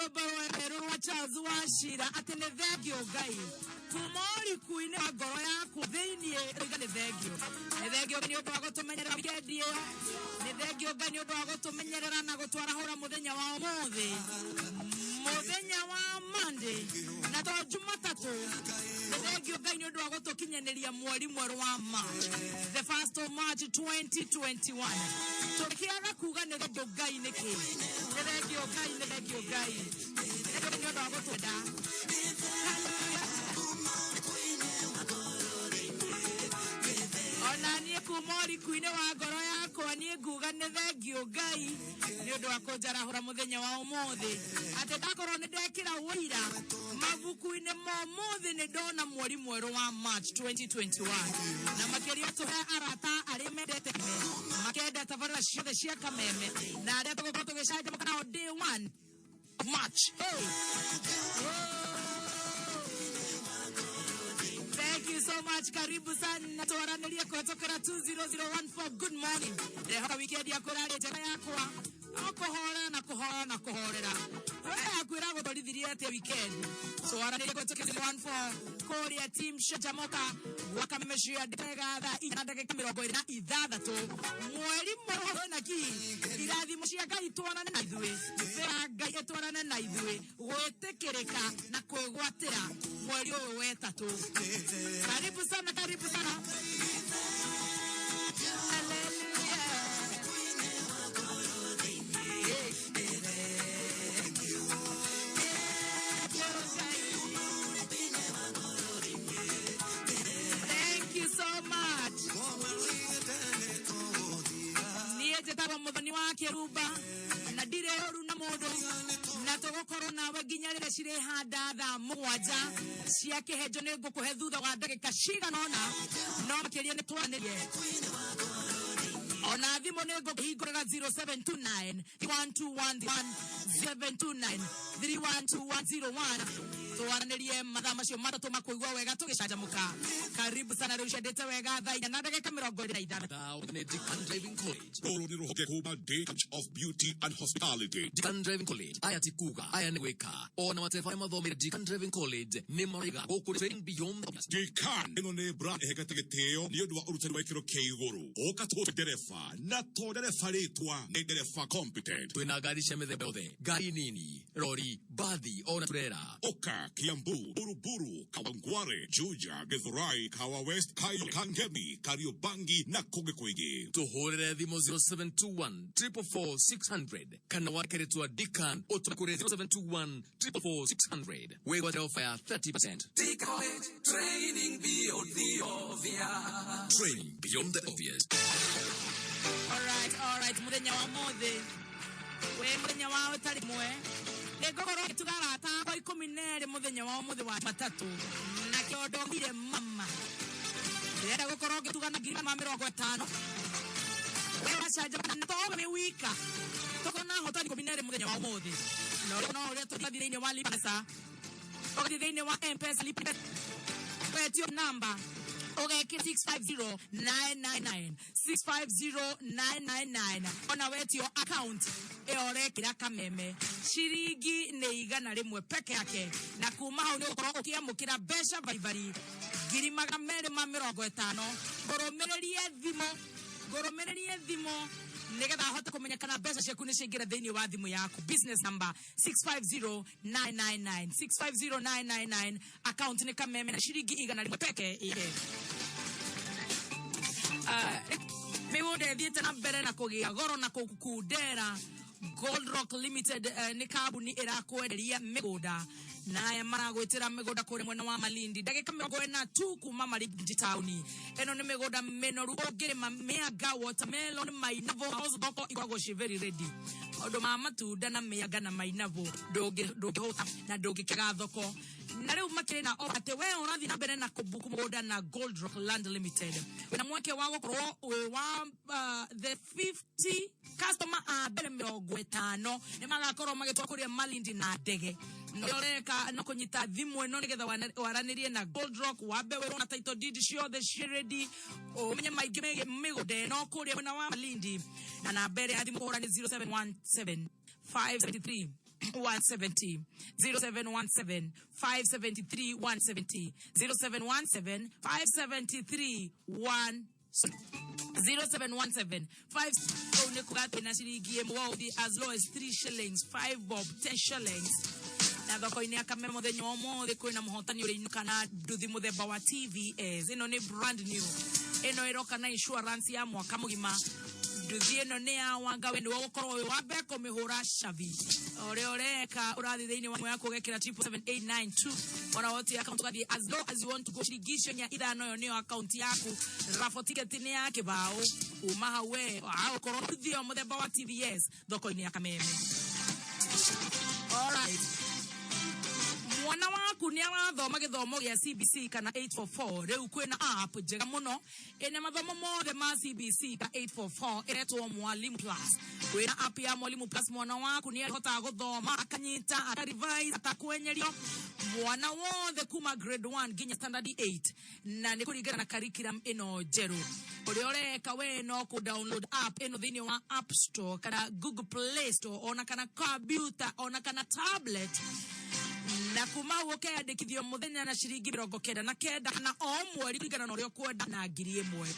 Rwĩmbo rwerũ rwa Charles Wachira atĩ nĩ thengio Ngai kuma ũriku-inĩ wa ngoro yaku thĩiniĩ rĩiga nĩ thengio. Nĩ thengio Ngai nĩ ũndũ wa gũtũmenyerera wikendi ĩyo. Nĩ thengio Ngai nĩ ũndũ wa gũtũmenyerera na gũtwarahũra mũthenya wa ũmũthĩ, mũthenya wa Monday na to Jumatatũ. Nĩ thengio Ngai nĩ ũndũ wa gũtũkinyanĩria mweri mwerũ wa March, the first of March 2021. Tũkĩaga kuga nĩ thengio Ngai nĩkĩ? Nĩ thengio Ngai, nĩ thengio Ngai. Nĩ thengio nĩ ũndũ wa gũtwenda. Hallelujah. Ona niĩ kuma ũriku-inĩ wa ngoro yakwa niĩ nguga nĩ thengio Ngai nĩ ũndũ wa kũnjarahũra mũthenya wa ũmũthĩ, atĩ ndakorwo nĩ ndekĩra ũira mabuku-inĩ ma ũmũthĩ nĩ ndona mweri mwerũ wa March 2021. Na makĩria tũhe arata arĩa mendete makenda tabarĩra ciothe cia Kameme na arĩa tũgũkorwo tũgĩcanjamũka nao day one of March. Hey. Thank you so much. Karibu sana twaranĩrie kũhetũkĩra 20014. Good morning. Ndĩrehoka weekend yaku ĩrarĩ njega yakwa. No kũhorera na kũhorera na kũhorera. We yaku ĩragũtwarithirie atĩa weekend? Twaranĩrie kũhetũkĩra 014 kũrĩa team Canjamoka gwa Kameme ciandĩkaga thaa inya na ndagĩka 26 mweri mwerũ na ki irathimo cia Ngai twarane na ithuĩ, ya Ngai ĩtwarane na ithuĩ gwĩtĩkĩrĩka na kwĩgwatĩra mweri ũyũ wetatũ. Karibu sana, karibu sana. Hallelujah. Thank you so much. Niĩ njĩtagwo Mũthoni wa Kĩrumba na ndirĩ ũru na mũndũ, na tũgũkorwo nawe nginya rĩrĩa cirĩhanda thaa 7 cia kĩhenjo. Nĩ ngũkũhe thutha wa ndagĩka cigana ũna, no makĩria nĩ twanĩrie ona thimũ nĩ ngũkũhingũrĩra 0729 1211 729 312101 twaranĩrie mathaa macio matatũ makũigua wega tũgĩcanjamũka. Karibu sana. Rĩu ciendete wega thaa 4 na ndagĩka 26. Nĩ Decan Driving College. Rũrũ nĩ rũhonge kuma College of Beauty and Hospitality. Decan Driving College, aya ti kuga, aya nĩ gwĩka. Ona matereba arĩa mathomeire Decan Driving College nĩ maraiga gũkũ training beyond the obvious. Decan ĩno nĩ brand ĩhekete gĩtĩo nĩ ũndũ wa ũrutani wa gĩkĩro kĩa igũrũ. Ũka tũgũtue ndereba, na to ndereba rĩtwa, nĩ ndereba competent. Twĩna ngari cia mĩthemba yothe, ngari nini, rori, bathi ona turera. Oka Kiambu, Buruburu, Kawangware, Juja, Githurai, Kahawa West, Kayole, Kangemi, Kariobangi na kũngĩ kũingĩ. Tũhũrĩre thimũ 0721 444 600 kana wandĩke rĩtwa Decan ũtũme kũrĩ 0721 444 600 wĩgwatĩre ofa ya 30%. College, training beyond the obvious. Training beyond the obvious. Alright, muthenya wa mũthĩ wĩ mũthenya wa ũtarĩ mwe nĩ ngũkorwo ngĩtuga arata akwa 12 mũthenya wa ũmũthĩ wa Jumatatũ na kĩondo ngire mama ndĩrenda gũkorwo ngĩtuga na ngiri ma 50. We wacanjamũka na to wĩ wika, tũkorwo na ahotani 12 mũthenya wa ũmũthĩ. No ũrĩa tũthiĩ thĩinĩ wa Lipa Pesa, ũgathiĩ thĩinĩ wa M-Pesa, Lipa Pesa, wetio namba ũgekĩra 650999, 650999. Ona wetio account ĩyo ũrekĩra Kameme ciringi nĩ 100 peke yake, na kuma hau nĩ ũgũkorwo ũkĩamũkĩra mbeca baribari 250,000. Ngũrũmĩrĩrie thimũ, ngũrũmĩrĩrie thimũ nĩgetha ahote kũmenya kana mbeca ciaku nĩ ciaingĩra thĩinĩ wa thimũ yaku. Business number 650999, 650999, account nĩ Kameme na ciringi 100 peke yake. Mĩgũnda ĩthiĩte na mbere na kũgĩa goro na kũkundera. Gold Rock Limited nĩ kambuni ĩrakwenderia mĩgũnda, na aya maragwĩtĩra mĩgũnda kũrĩa mwena wa Malindi, ndagĩka 40 tu kuma Malindi taũni. Ĩno nĩ mĩgũnda mĩnoru, ũngĩrĩma mĩanga, watermelon, mainabo, thoko ikoragwo ci very ready. Maũndũ ma matunda na mĩanga na mainabo ndũngĩhũta na ndũngĩkĩaga thoko. Na rĩu makĩrĩ na offer atĩ we ũrathiĩ na mbere na kũbuku mũgũnda na Gold Rock Land Limited, wĩna mweke wa gũkorwo wĩ wa the 50 customer a mbere 50 nĩ magakorwo magĩtwarwo kũrĩa Malindi na ndege. No ũreka no kũnyita thimũ ĩno nĩgetha waranĩrie na Gold Rock, wambe wĩrwo na title deed ciothe ciĩ ready, ũmenye maingĩ megiĩ mĩgũnda ĩno kũrĩa mwena wa Malindi. Na namba ĩrĩa ya thimũ kũhũra nĩ 0717 573 170. 0717 573 170. 0717 573 1 0717 5 kau nä kå gatwä na ciringi ĩmwe ũthi as low as 3 shillings, 5 bob, 10 shillings. Na thoko-inĩ ya Kameme mũthenya wa ũmũthĩ kwĩna mũhotani ũrĩinũka na nduthi mũthemba wa TVS. Ĩno nĩ brand new, ĩno ĩroka na insurance ya mwaka mũgima. Nduthi ĩno nĩ ya wanga, we nĩwe ũgũkorwo wĩ wa mbere kũmĩhũra cabi. Ũrĩa ũreka, ũrathiĩ thĩinĩ wa thimũ yaku ũgekĩra 777892, ona wote account ũgathiĩ as low as you want to go, ciringi icio inya ithano, ĩyo nĩyo account yaku. Raffle ticket nĩ ya kĩbaũ kuma hau, we ũkorwo nduthi ĩyo mũthemba wa TVS thoko-inĩ ya Kameme. Alright, mwana waku nĩ arathoma gĩthomo gĩa CBC kana 844. Rĩu kwĩna app njega mũno ĩna mathomo mothe ma CBC ka 844, ĩretwo Mwalimu Plus. Kwĩna app ya Mwalimu Plus, mwana waku nĩ ahotaga gũthoma, akanyita, akarevise atakwenyerio, mwana wothe kuma grade 1 nginya standard 8, na nĩ kũringana na curriculum ĩno njerũ. Ũrĩa ũreka, we no kũ download app ĩno thĩinĩ wa App Store kana Google Play Store, ona kana computer, ona kana tablet, na kuma hau ũkeyandĩkithio mũthenya na ciringi 99, kana o mweri kũringana na ũrĩa ũkwenda na 1,000.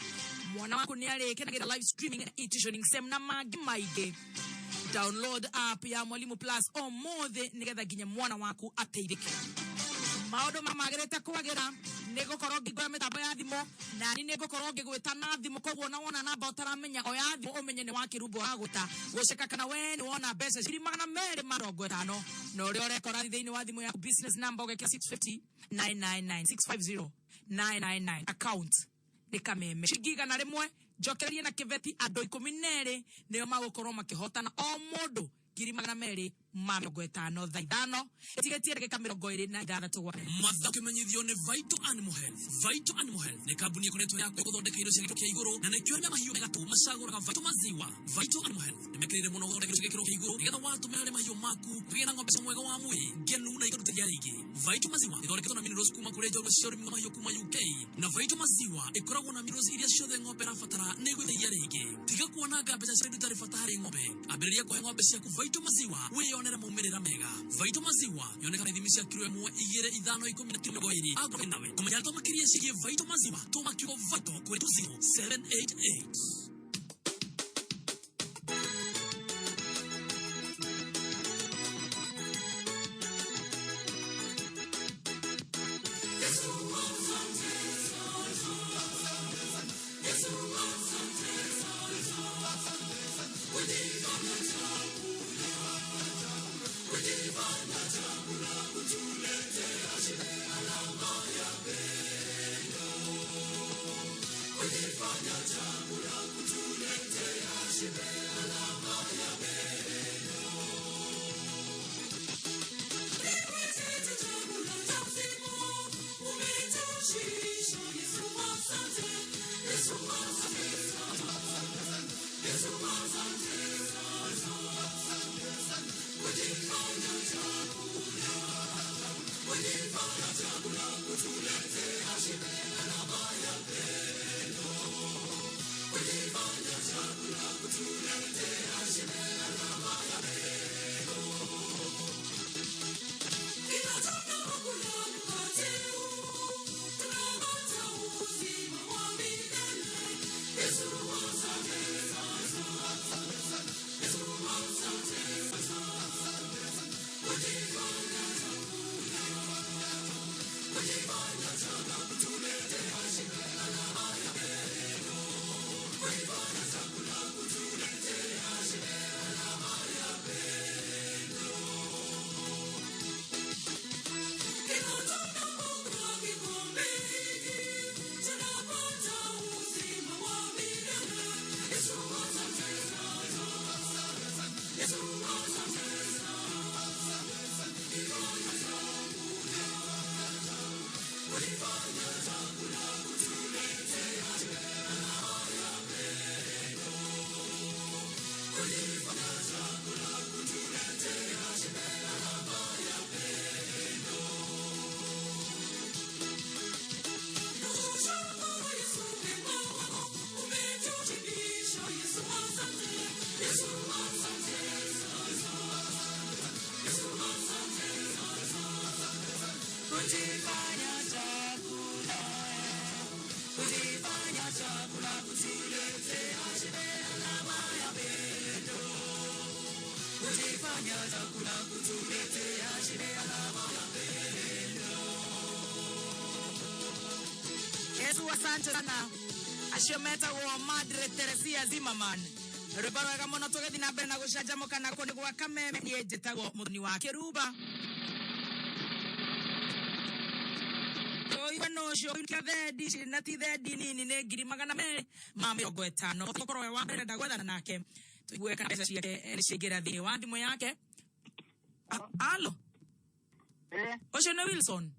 Mwana waku nĩ arĩkenagĩra live streaming, e-tuitioning sem na mangĩ maingĩ. Download app ya Mwalimu Plus ũmũthĩ nĩgetha nginya mwana waku ateithĩke. Maũndũ mamagĩrĩte kwagĩra, nĩ ngũkorwo ngĩngũra mĩtambo ya thimũ, nani nĩ ngũkorwo ngĩgwĩta na thimũ. Koguo na wona namba ũtaramenya, oya thimũ ũmenye nĩ wakĩrumbo wagũta gũceka, kana we nĩ wona mbeca 250,000. Na ũrĩa ũrekora, thĩinĩ wa thimũ yaku, business number ũgekĩra 650 999, 650 999, account nĩ Kameme, ciringi 100. Njokererie na kĩbeti, andũ 12 nĩo magũkorwo makĩhotana, o mũndũ 250,000, thaa 5 ĩtigĩtie ndagĩka 26 gwa Matha kĩmenyithio nĩ Vital Animal Health. Vital Animal Health nĩ kambuni ĩkoretwo ya gũthondeka irio cia gĩkĩro kĩa igũrũ, na nĩkĩo arĩa mahiũ mega tu macagũraga Vital Maziwa. Vital Animal Health nĩ mekĩrĩire mũno gũthondeka irio cia gĩkĩro kĩa igũrũ nĩgetha watũmĩra harĩ mahiũ maku kũgĩa na ng'ombe cia mwega wa mwĩrĩ ngenu na ikaruta iria rĩingĩ. Vital Maziwa ĩthondeketwo na minerals kuma kũrĩ njorua cia ũrĩmi wa mahiũ kuma UK, na Vital Maziwa ĩkoragwo na minerals iria ciothe ng'ombe ĩrabatara nĩguo ĩrute iria rĩingĩ. Tiga kuonanga mbeca cia indo itarĩ bata harĩ ng'ombe, ambĩrĩria kũhe ng'ombe ciaku Vital Maziwa wĩyonere maumĩrĩra mega. Vital Maziwa yonekaga ithimi cia kiro 1, 2, 5, 10 na kiro 20. Angorwo nawe kũmenya ndeto makĩria ciĩgiĩ Vital Maziwa, tũma kiugo Vital kũrĩ 20788. Yesu asante sana acio metagwo Madre Teresia Zimmerman rwĩmbo rwega mũno tũgĩthiĩ na mbere na gũcanjamũka na kũndũ gwa Kameme. Niĩ njĩtagwo Mũthoni wa Kĩrumba. Tũigue nũ ũcio ũikia thendi na ti thendi nini nĩ 250,000. Tũkorwo we wa mbere ndenda gwethana nake tũigue kana mbeca ciake nĩ ciaingĩra thĩinĩ wa thimũ yake. Alo, ũcio nĩ Wilson?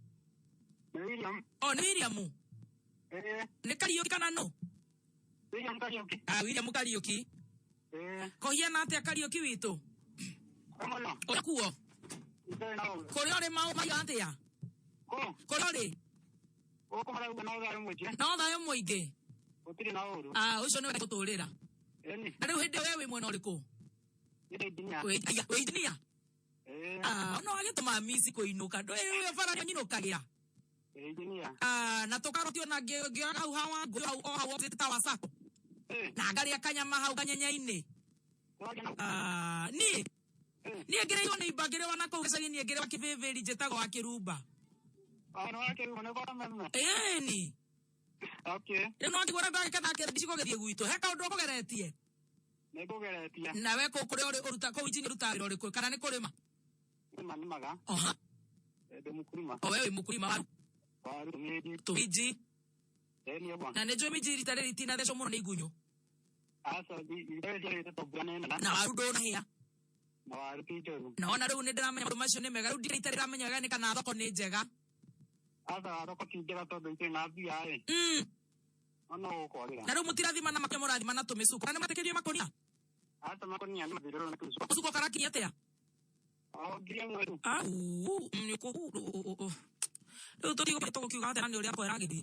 Nĩ William. O nĩ William? Eh, Nĩ Kariũki kana nũ? William Kariuki. Ah, William Kariũki. Eh, Kũhiana atĩa Kariũki witũ? Komono. Ũrĩa kuo? Ite na ũru. Kũrĩa ũrĩ maũ maiga atĩa? Ko, Kũrĩa ũrĩ? gũkũ marauga no thayũ mũingĩ. No thayũ mũingĩ. Gũtirĩ na ũru. Ah, ũcio nĩwe tũtũrĩra. Ĩni, Na rĩu hĩndĩ ĩyo we wĩ mwena ũrĩkũ? nĩ engineer. Wĩ aya, wĩ engineer? Eh, Ah, no agĩtũma mici kũinũka. Ndũĩ ũyũ bara nĩnyinũkagĩra. engineer. Ah, na tũkaroti ona ngĩoyaga hau hawa ngũyũ hau o hau opposite Tower Sacco. Eh, Na ngarĩa kanyama hau kanyenya-inĩ. twagĩa na Ah, niĩ Eh, niĩ ngĩrĩirwo nĩ imba ngĩrĩwa na kũu gĩcagi niĩ ngĩrĩwa kĩbĩbĩri njĩtagwo wa Kĩrumba. o nĩ wa Kĩrumba nĩ kwa meme. Ĩni. Okay, Rĩu no ngĩgũra ndagĩka ndakĩra ndicigũgĩthiĩ gwitũ. He kaũndũ ũkũgeretie? nĩ ngũgeretie. Nawe kũu kũrĩa ũrĩ ũruta kũu injinia ũrutaga wĩra ũrĩkũ kana nĩ kũrĩma? Nĩma nĩmaga. Oha. Eh, ndĩ mũkulima. O we wĩ mũkulima waru. Waru minji. Tũminji. Eh, nĩ ũguo. Na nĩ njũĩ minji rita rĩrĩ itinathecwo mũno nĩ igunyũ. Aca, ithe ciarĩte to mbura nĩ nene. Na waru ndũnahĩa. Na waru ti njũru. Na ona rĩu nĩ ndĩramenya maũndũ macio nĩ mega. Rĩu ndirĩ itarĩ ndĩramenya wega nĩ kana thoko nĩ njega. Aca, thoko ti njega tondũ itirĩ na mbia ĩ. No no gũkwarĩra. Na rĩu mũtirathima na makĩria mũrathima na tũmĩcuko. Kana nĩ mwetĩkĩrie makũnia? Aca, makũnia nĩ mathirĩrwo nĩ tũmĩcuko. Mũcuko karakinya atĩa? O, 1000 rĩu. Au, nĩ kũ rĩu tũtigũkĩte tũgũkiuga atĩa na nĩ ũrĩa kwĩragĩthiĩ.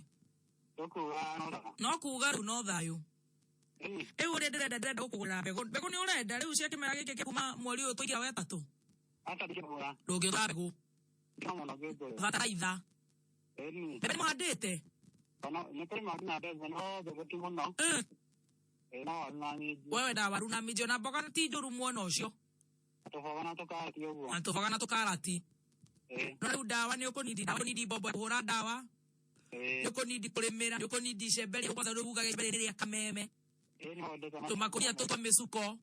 Tũkuga no thayũ. No kuga rĩu no thayũ. Ĩni. Rĩu ũrĩa ndĩrenda gũkũgũrĩra mbegũ. Mbegũ nĩ ũrenda rĩu cia kĩmera gĩkĩ kĩa kuma mweri ũyũ tũingĩra wa ĩtatũ. Aca, ndingĩgũra. Ndũngĩgũra mbegũ. No mũno ngĩngũrĩra. Bataraitha. Ĩni. Mbembe nĩ mũhandĩte? Ona nĩ kũrĩma nginya mbembe no mbembe ti mũno. Ĩ, no waru na minji. We wendaga waru na minji ona mboga ti njũru mwena ũcio. Tũboga na tũkarati ũguo. Na tũboga na tũkarati. Ĩ, No rĩu ndawa nĩ ũkũnindi ndawa ũkũnindi mbombo ya kũhũra ndawa. ĩ, Nĩ ũkũnindi kũrĩmĩra, nĩ ũkũnindi icembe rĩa kwanza rĩu ugaga icembe rĩrĩ rĩa kameme. ĩ, no ndĩte na Tũmakũnia tũ twa mĩcuko.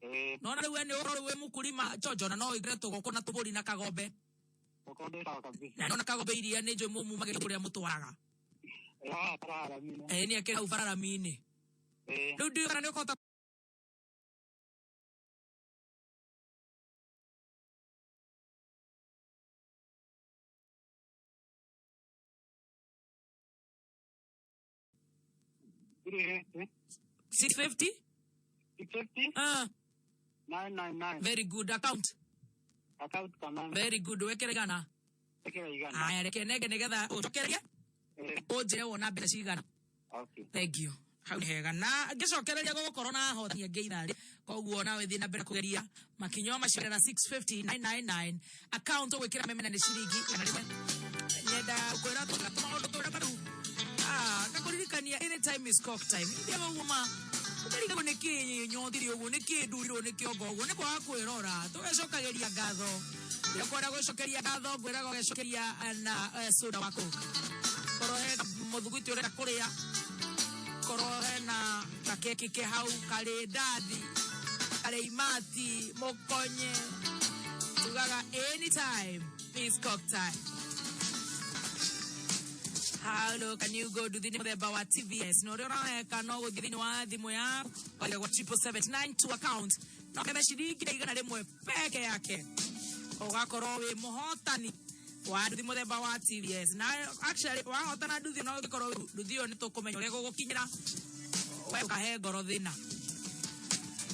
Ĩ, Nona rĩu we nĩ ũkorwo wĩ mũkulima chonjo na no ũingĩre tũgũkũ na tũbũri na kagombe. ngũkũ ndĩ sawa kabisa. Na nona kagombe iria nĩ njũĩ mũmumagĩria kũrĩa mũtwaraga. Ĩ, haha barabara-inĩ. Ĩ, nĩ ekĩra hau bararami-inĩ. Ĩ, Rĩu ndiũĩ kana nĩ ũkũhota 350, 650? 650, Ah, 999. very good account. Account kameme. Very good wekere igana. Ĩkĩra igana. Aya reke nenge nĩgetha ũcokererie Ĩ, ũnjĩre wona mbeca cigana. okay. Thank you. Hau nĩ hega na ngĩcokereria gũgũkorwo na ahotani angĩ ithaa koguo nawe thiĩ na mbere kũgeria makinya macio na 650 999 account ũgwĩkĩra memena nĩ ciringi 100. Nyenda kwĩra tũmaũndũ tũrĩa tarĩu ah ngakũririkania anytime is cock time. Ithiaga ũguo ma ũkarigagwo nĩ kĩ nyothire ũguo nĩ kĩ ndurirwo nĩ kĩongo ũguo nĩ kwaga kwĩrora tũgecokagĩria ngatho ndĩkwenda gwĩcokeria ngatho ngwĩraga ũgecokeria na soda wa Coke. Korwo he mũthuguiti ũrenda kũrĩa korwo hena gakeki ke hau karĩ ndathi karĩ imati mũkonye tugaga anytime is cock time. How low can you go nduthi nĩ mũthemba wa TVS na ũrĩa ũreka no gũthiĩ thĩinĩ wa thimũ yaku ũkaige gwa 77792 account no kethe ciringi 100 peke yake ũgakorwo wĩ mũhotani wa nduthi mũthemba wa TVS na actually wahotana nduthi no ũngĩkorwo nduthi ĩyo nĩ tũkũmenya ũrĩa ĩgũgũkinyĩra we ũkahe ngoro thĩna.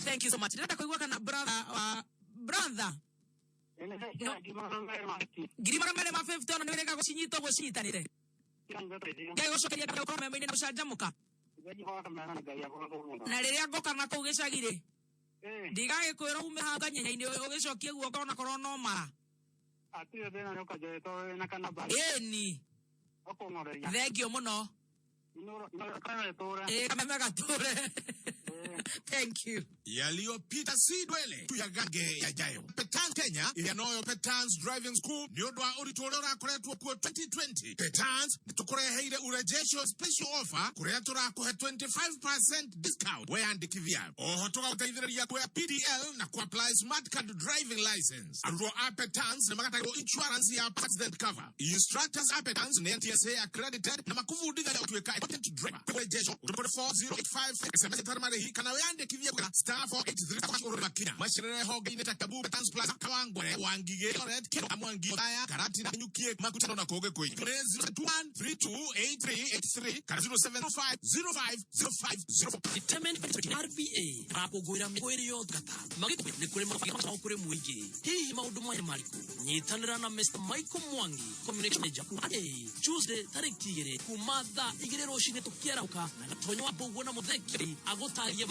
Thank you so much. Ndĩrenda kũigua kana brother wa brother Ĩ, nĩ 250,000. 250,000 ona nĩ wĩrĩga gũcinyita ũguo cinyitanĩte. Kĩra nĩgũteithia. Ngai gũcokeria ngatho gũkorwo mema-inĩ na gũcanjamũka. Ngai wa mema na Ngai agũgũkũ mũno. Na rĩrĩa ngoka na kũu gĩcagi-rĩ, Ĩ, ndigagĩkwĩra ume hau kanyenya-inĩ ũgĩcokie guoko ona korwo no mara. hatirĩ thĩna nĩ ũkanjoetwo wĩna kanamba. Ĩni. Ũkũng'oreria. Thengio mũno. Ino tũre. Ĩĩ, kameme gatũre. Thank you. Yaliyopita si ndwele, tuyagange yajayo. Petans Kenya ĩrĩa noyo Petans Driving School nĩ ũndũ wa ũritũ ũrĩa ũrakoretwo kuo 2020, Petans nĩtũkũreheire urejesho special offer kũrĩa tũrakũhe 25% discount weyandĩkithia. Oho tũgagũteithĩrĩria kuoya PDL na kuapply smart card driving license. Arutwo a Petans nĩ magatagĩrwo insurance ya accident cover. Instructors a Petans nĩ NTSA accredited na makũbundithagia ũtuĩka a competent driver. Urejesho ũtũmĩre 4085 SMS ĩtarĩ marĩhi kana wĩyandĩkithie kũgerera *483 makinya macerere honge-inĩ ta Kiambu Petans Plaza, Kawangware, Wangigĩ, Eldoret, Keno, Mwangi, Othaya, Karatina, Nyukie, Makutano na kũngĩ kũingĩ. 021328383 kana 0705050504. Determined RBA marakũngũĩra mĩaka ĩrĩ ya ũtungata magĩkũmenya nĩ kũrĩ mabata kũrĩ mũingĩ. Hihi maũndũ maya marĩkũ? Nyitanĩra na Mr Michael Mwangi, communication manager kuma RBA, Tuesday tarĩki 2 kuma thaa 2 rũcinĩ tũkĩarahũka na Gatonyo wa Mbũguo na Mũtheki agũtarie.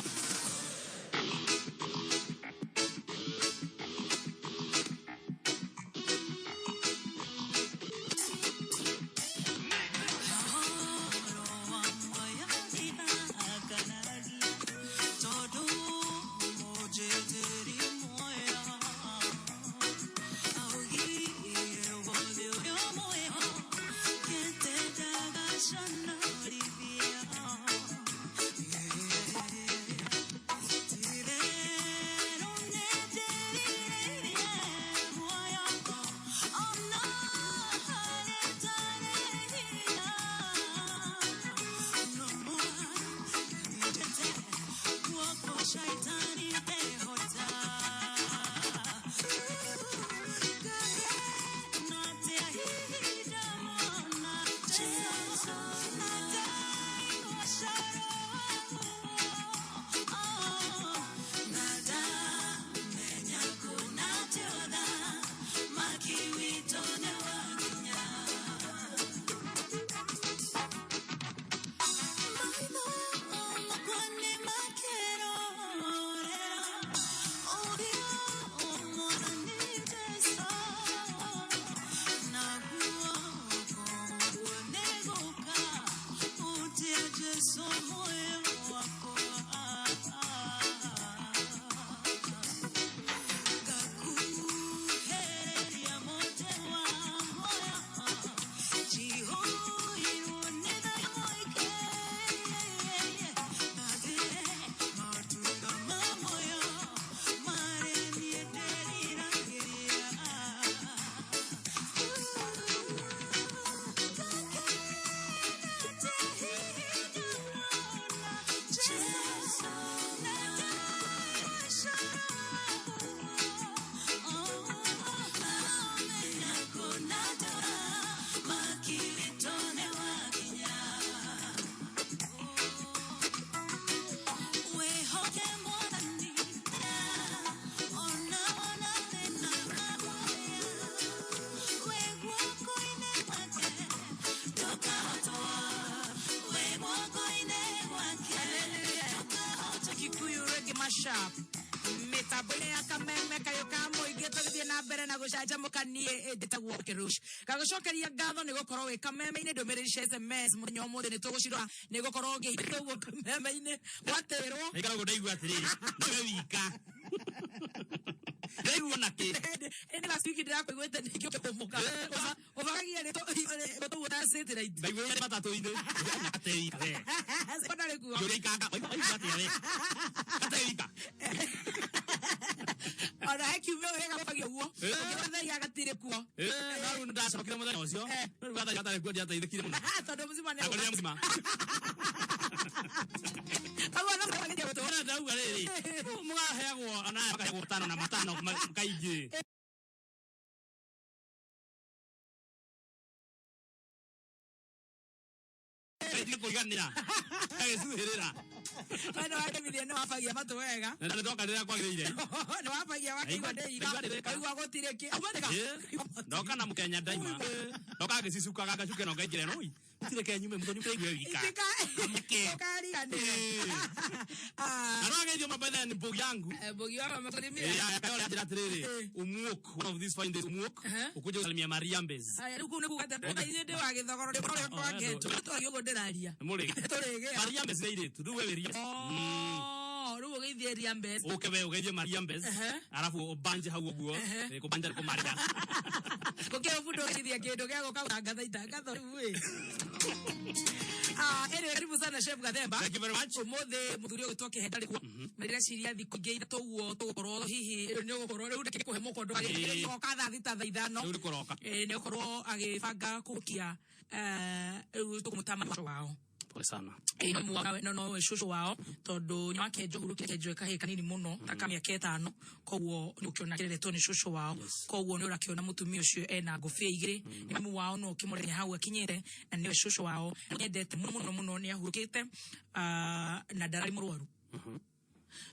Kikuyu Reggae Mashup mĩtambo-inĩ ya kameme kayũ ka mũingĩ. Tũgĩthiĩ na mbere na gũcanjamũka, niĩ njĩtagwo Kerush. Gagũcokeria ngatho nĩ gũkorwo wĩ kameme-inĩ. Ndũmĩrĩri cia SMS mũthenya ũmũthĩ nĩ tũgũcirora nĩ gũkorwo ũngĩhithwo ũguo kameme-inĩ gwatĩrwo. Ikaragwo ndaigua atĩrĩrĩ, nĩwe wika ndaigua na kĩ. Ĩndĩ last week ndĩrakũiguĩte ningĩ ũkĩhũmũka ũbagagia rĩtũguo ta satellite. Ndaiguĩte matatũ-inĩ ate wika we. Ona rĩkuo. Ngĩũria ikanga waigua atĩa we ate wika. Ona he kiumia wega gũbagia ũguo ũkĩmatharia gatirĩ kuo. No rĩu nĩndacokire mũthenya ũcio. No rĩu gathari gatarĩ kuo ndiateithĩkire mũno. Tondũ mũcima nĩ Ndakorire mũcima. Kau ona mũgeria gũtũ. Ona ndauga rĩrĩ, mũgaheagwo ona makaheagwo matano na matano kaingĩ. Ndige kũiganĩra gagĩcuhĩrĩra. We nĩ wakĩmirie nĩ wabagia matũ wega. Na ndoka rĩrĩa kwagĩrĩire. Nĩ wabagia wakĩigua ndĩiga. Ndaigua ndĩrĩka. Waigua gũtirĩ kĩ. Auma ndĩka. Ndoka na mũkenya ndaima ndoka ngĩcicukaga ngacuke no ngaingĩra noi. Tireke nyume muthoni mbeigwe wika. Ukariganĩra. Arageithio mabethe ni mbogi yangu. Mbogi wa mama kũrĩmĩra. Akayora njĩra atĩrĩrĩ, umuok one of these fine days umuok ukuje usalimia Mariambes. Aya, rĩu kũu nĩ kuga atĩ andũ ithuĩ ndĩ wa gĩthogoro ndĩ ũrĩa kwangĩtwo twagiĩ ũguo ndĩraria. Mũrĩ. Tũrĩgĩa. Mariambes nĩ airĩtu rĩu we wĩ Ria. Oh, rĩu ũgeithie Riambes. Ũke we ũgeithie Mariambes. Arabu ũbanje hau ũguo. Kũbanja nĩ kũmaria. Gũkĩra bunda ũgeithia kĩndũ gĩa gũka gũtangatha itangatho rĩu ĩ. Anyway, karibu sana Chef Gathemba. Thank you very much. Umuthi muthuri ũgwĩtwo Kĩhenda rĩ kuo. Na ndĩreciria thikũ ingĩ ithatũ ũguo tũgũkorwo hihi nĩ ũgũkorwo rĩu ndĩkũhe mũkondo agĩcoka thaa thita thaa ithano. Rĩu nĩ kũroka. Nĩ ũkorwo agĩbanga kũhukia rĩu tũkũmũta maco wao. Pole sana. No no cũcũ wao tondũ nyina wake Njogu rũkĩte Njoe kahĩĩ kanini mũno ta ka mĩaka ĩtano, koguo nĩ ũkĩona kĩreretwo nĩ cũcũ wao, koguo nĩ ũrakĩona mũtumia ũcio ena ngũbia igĩrĩ nĩ mamu wao no ũkĩmũrenya hau akinyĩte na nĩwe cũcũ wao nyendete mũno mũno mũno nĩ ahurũkĩte na ndararĩ mũrwaru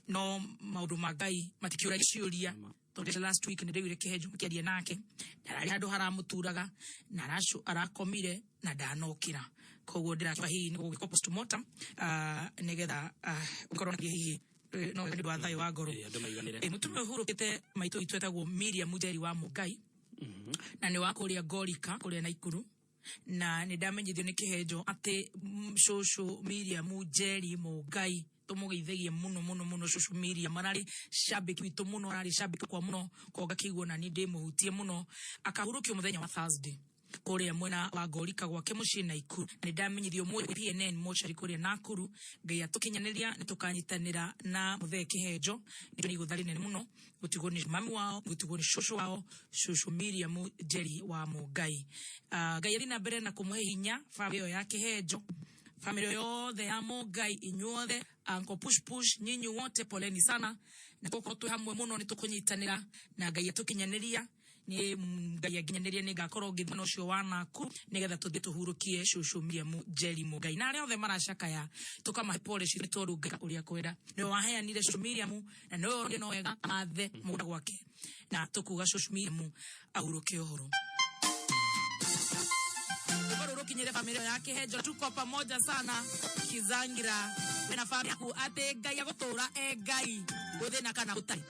no maũndũ ma Ngai matikĩũragia ciũria tondũ last week nĩ ndĩrire Kĩhenjo makĩaria nake ndararĩ handũ haramũturaga na arakomire na ndanokĩra koguo ndĩrakiuga hihi nĩ gũgĩkwo postmortem nĩgetha ũkorwo na hihi no nĩ ũndũ wa thayũ wa ngoro. Andũ maiganĩre. Mũtumia ũhurũkĩte maitũ witũ etagwo Miriam Njeri wa Mũngai na nĩ wa kũrĩa Ngorika kũrĩa Naikuru na nĩ ndamenyithio nĩ Kĩhenjo atĩ cũcũ Miriam Njeri Mũngai tũmũgeithagia mũno mũno mũno. Cũcũ Miriam ararĩ shabiki witũ mũno, ararĩ shabiki kwa mũno, koguo ngakĩigua nani ndĩmũhutie mũno. Akahurũkio mũthenya wa Thursday kũrĩa mwena wa Ngorika gwake mũciĩ Naikuru. Nĩ ndamenyithio mũthĩ PNN mochari kũrĩa Nakuru. Ngai atũkinyanĩria nĩ tũkanyitanĩra na mũthee Kĩhenjo nĩ igũtha rĩnene mũno gũtigwo nĩ mami wao, gũtigwo nĩ cũcũ wao, cũcũ Miriam Njeri wa Mũngai. Ngai athiĩ na mbere na kũmũhe hinya bamĩrĩ ĩyo ya Kĩhenjo, familia yothe ya Mũngai, inyuothe Uncle Push Push, nyinyi wote poleni sana na tũkorwo twĩ hamwe mũno nĩ tũkũnyitanĩra na Ngai atũkinyanĩria nĩ Ngai anginyanĩria nĩ ngakorwo ngĩthiĩ na ũcio wa Nakuru nĩgetha tũthiĩ tũhurũkie cũcũ Miriam Njeri Mũngai na arĩa othe maracakaya tũkamahe pole citũ tondũ Ngai ũrĩa kwenda nĩwe waheanire cũcũ Miriam na nĩwe ũrĩa no wega athe mũgũnda gwake na tũkuga cũcũ Miriam ahurũke ũhoro. Rũkinyire familia ya Kĩhenjo, tuko pamoja sana Kizangira na familia yaku atĩ Ngai agũtũra e Ngai gũthĩna kana gũtarĩ.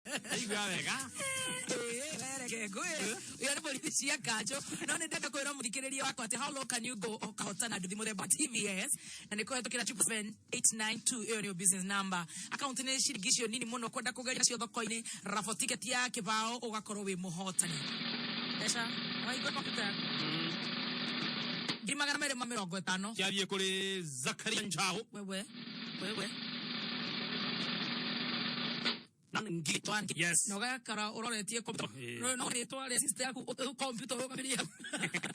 Aigua wega. Reke ngwĩre ũyũ nĩ borithi cia kanjũ no nĩ ndenda kwĩra mũthikĩrĩria wakwa atĩ how low can you go ũkahotana nduthi mũthemba wa TVS na nĩ kũhetũkĩra 77892 ĩyo nĩyo business number. Akaunti nĩ ciringi icio nini mũno kwenda kũgeria cio thoko-inĩ rabo tiketi ya kĩbao ũgakorwo wĩ mũhotani mbeca waigua kompiuta yaku 250,000. Kĩathiĩ kũrĩ Zakaria Njau. Wewe wewe. Ngiri. Yes. Na ũgakara ũroretie kompiuta. No rĩtwa rĩa sister yaku kompiuta ũrũgamĩrĩire.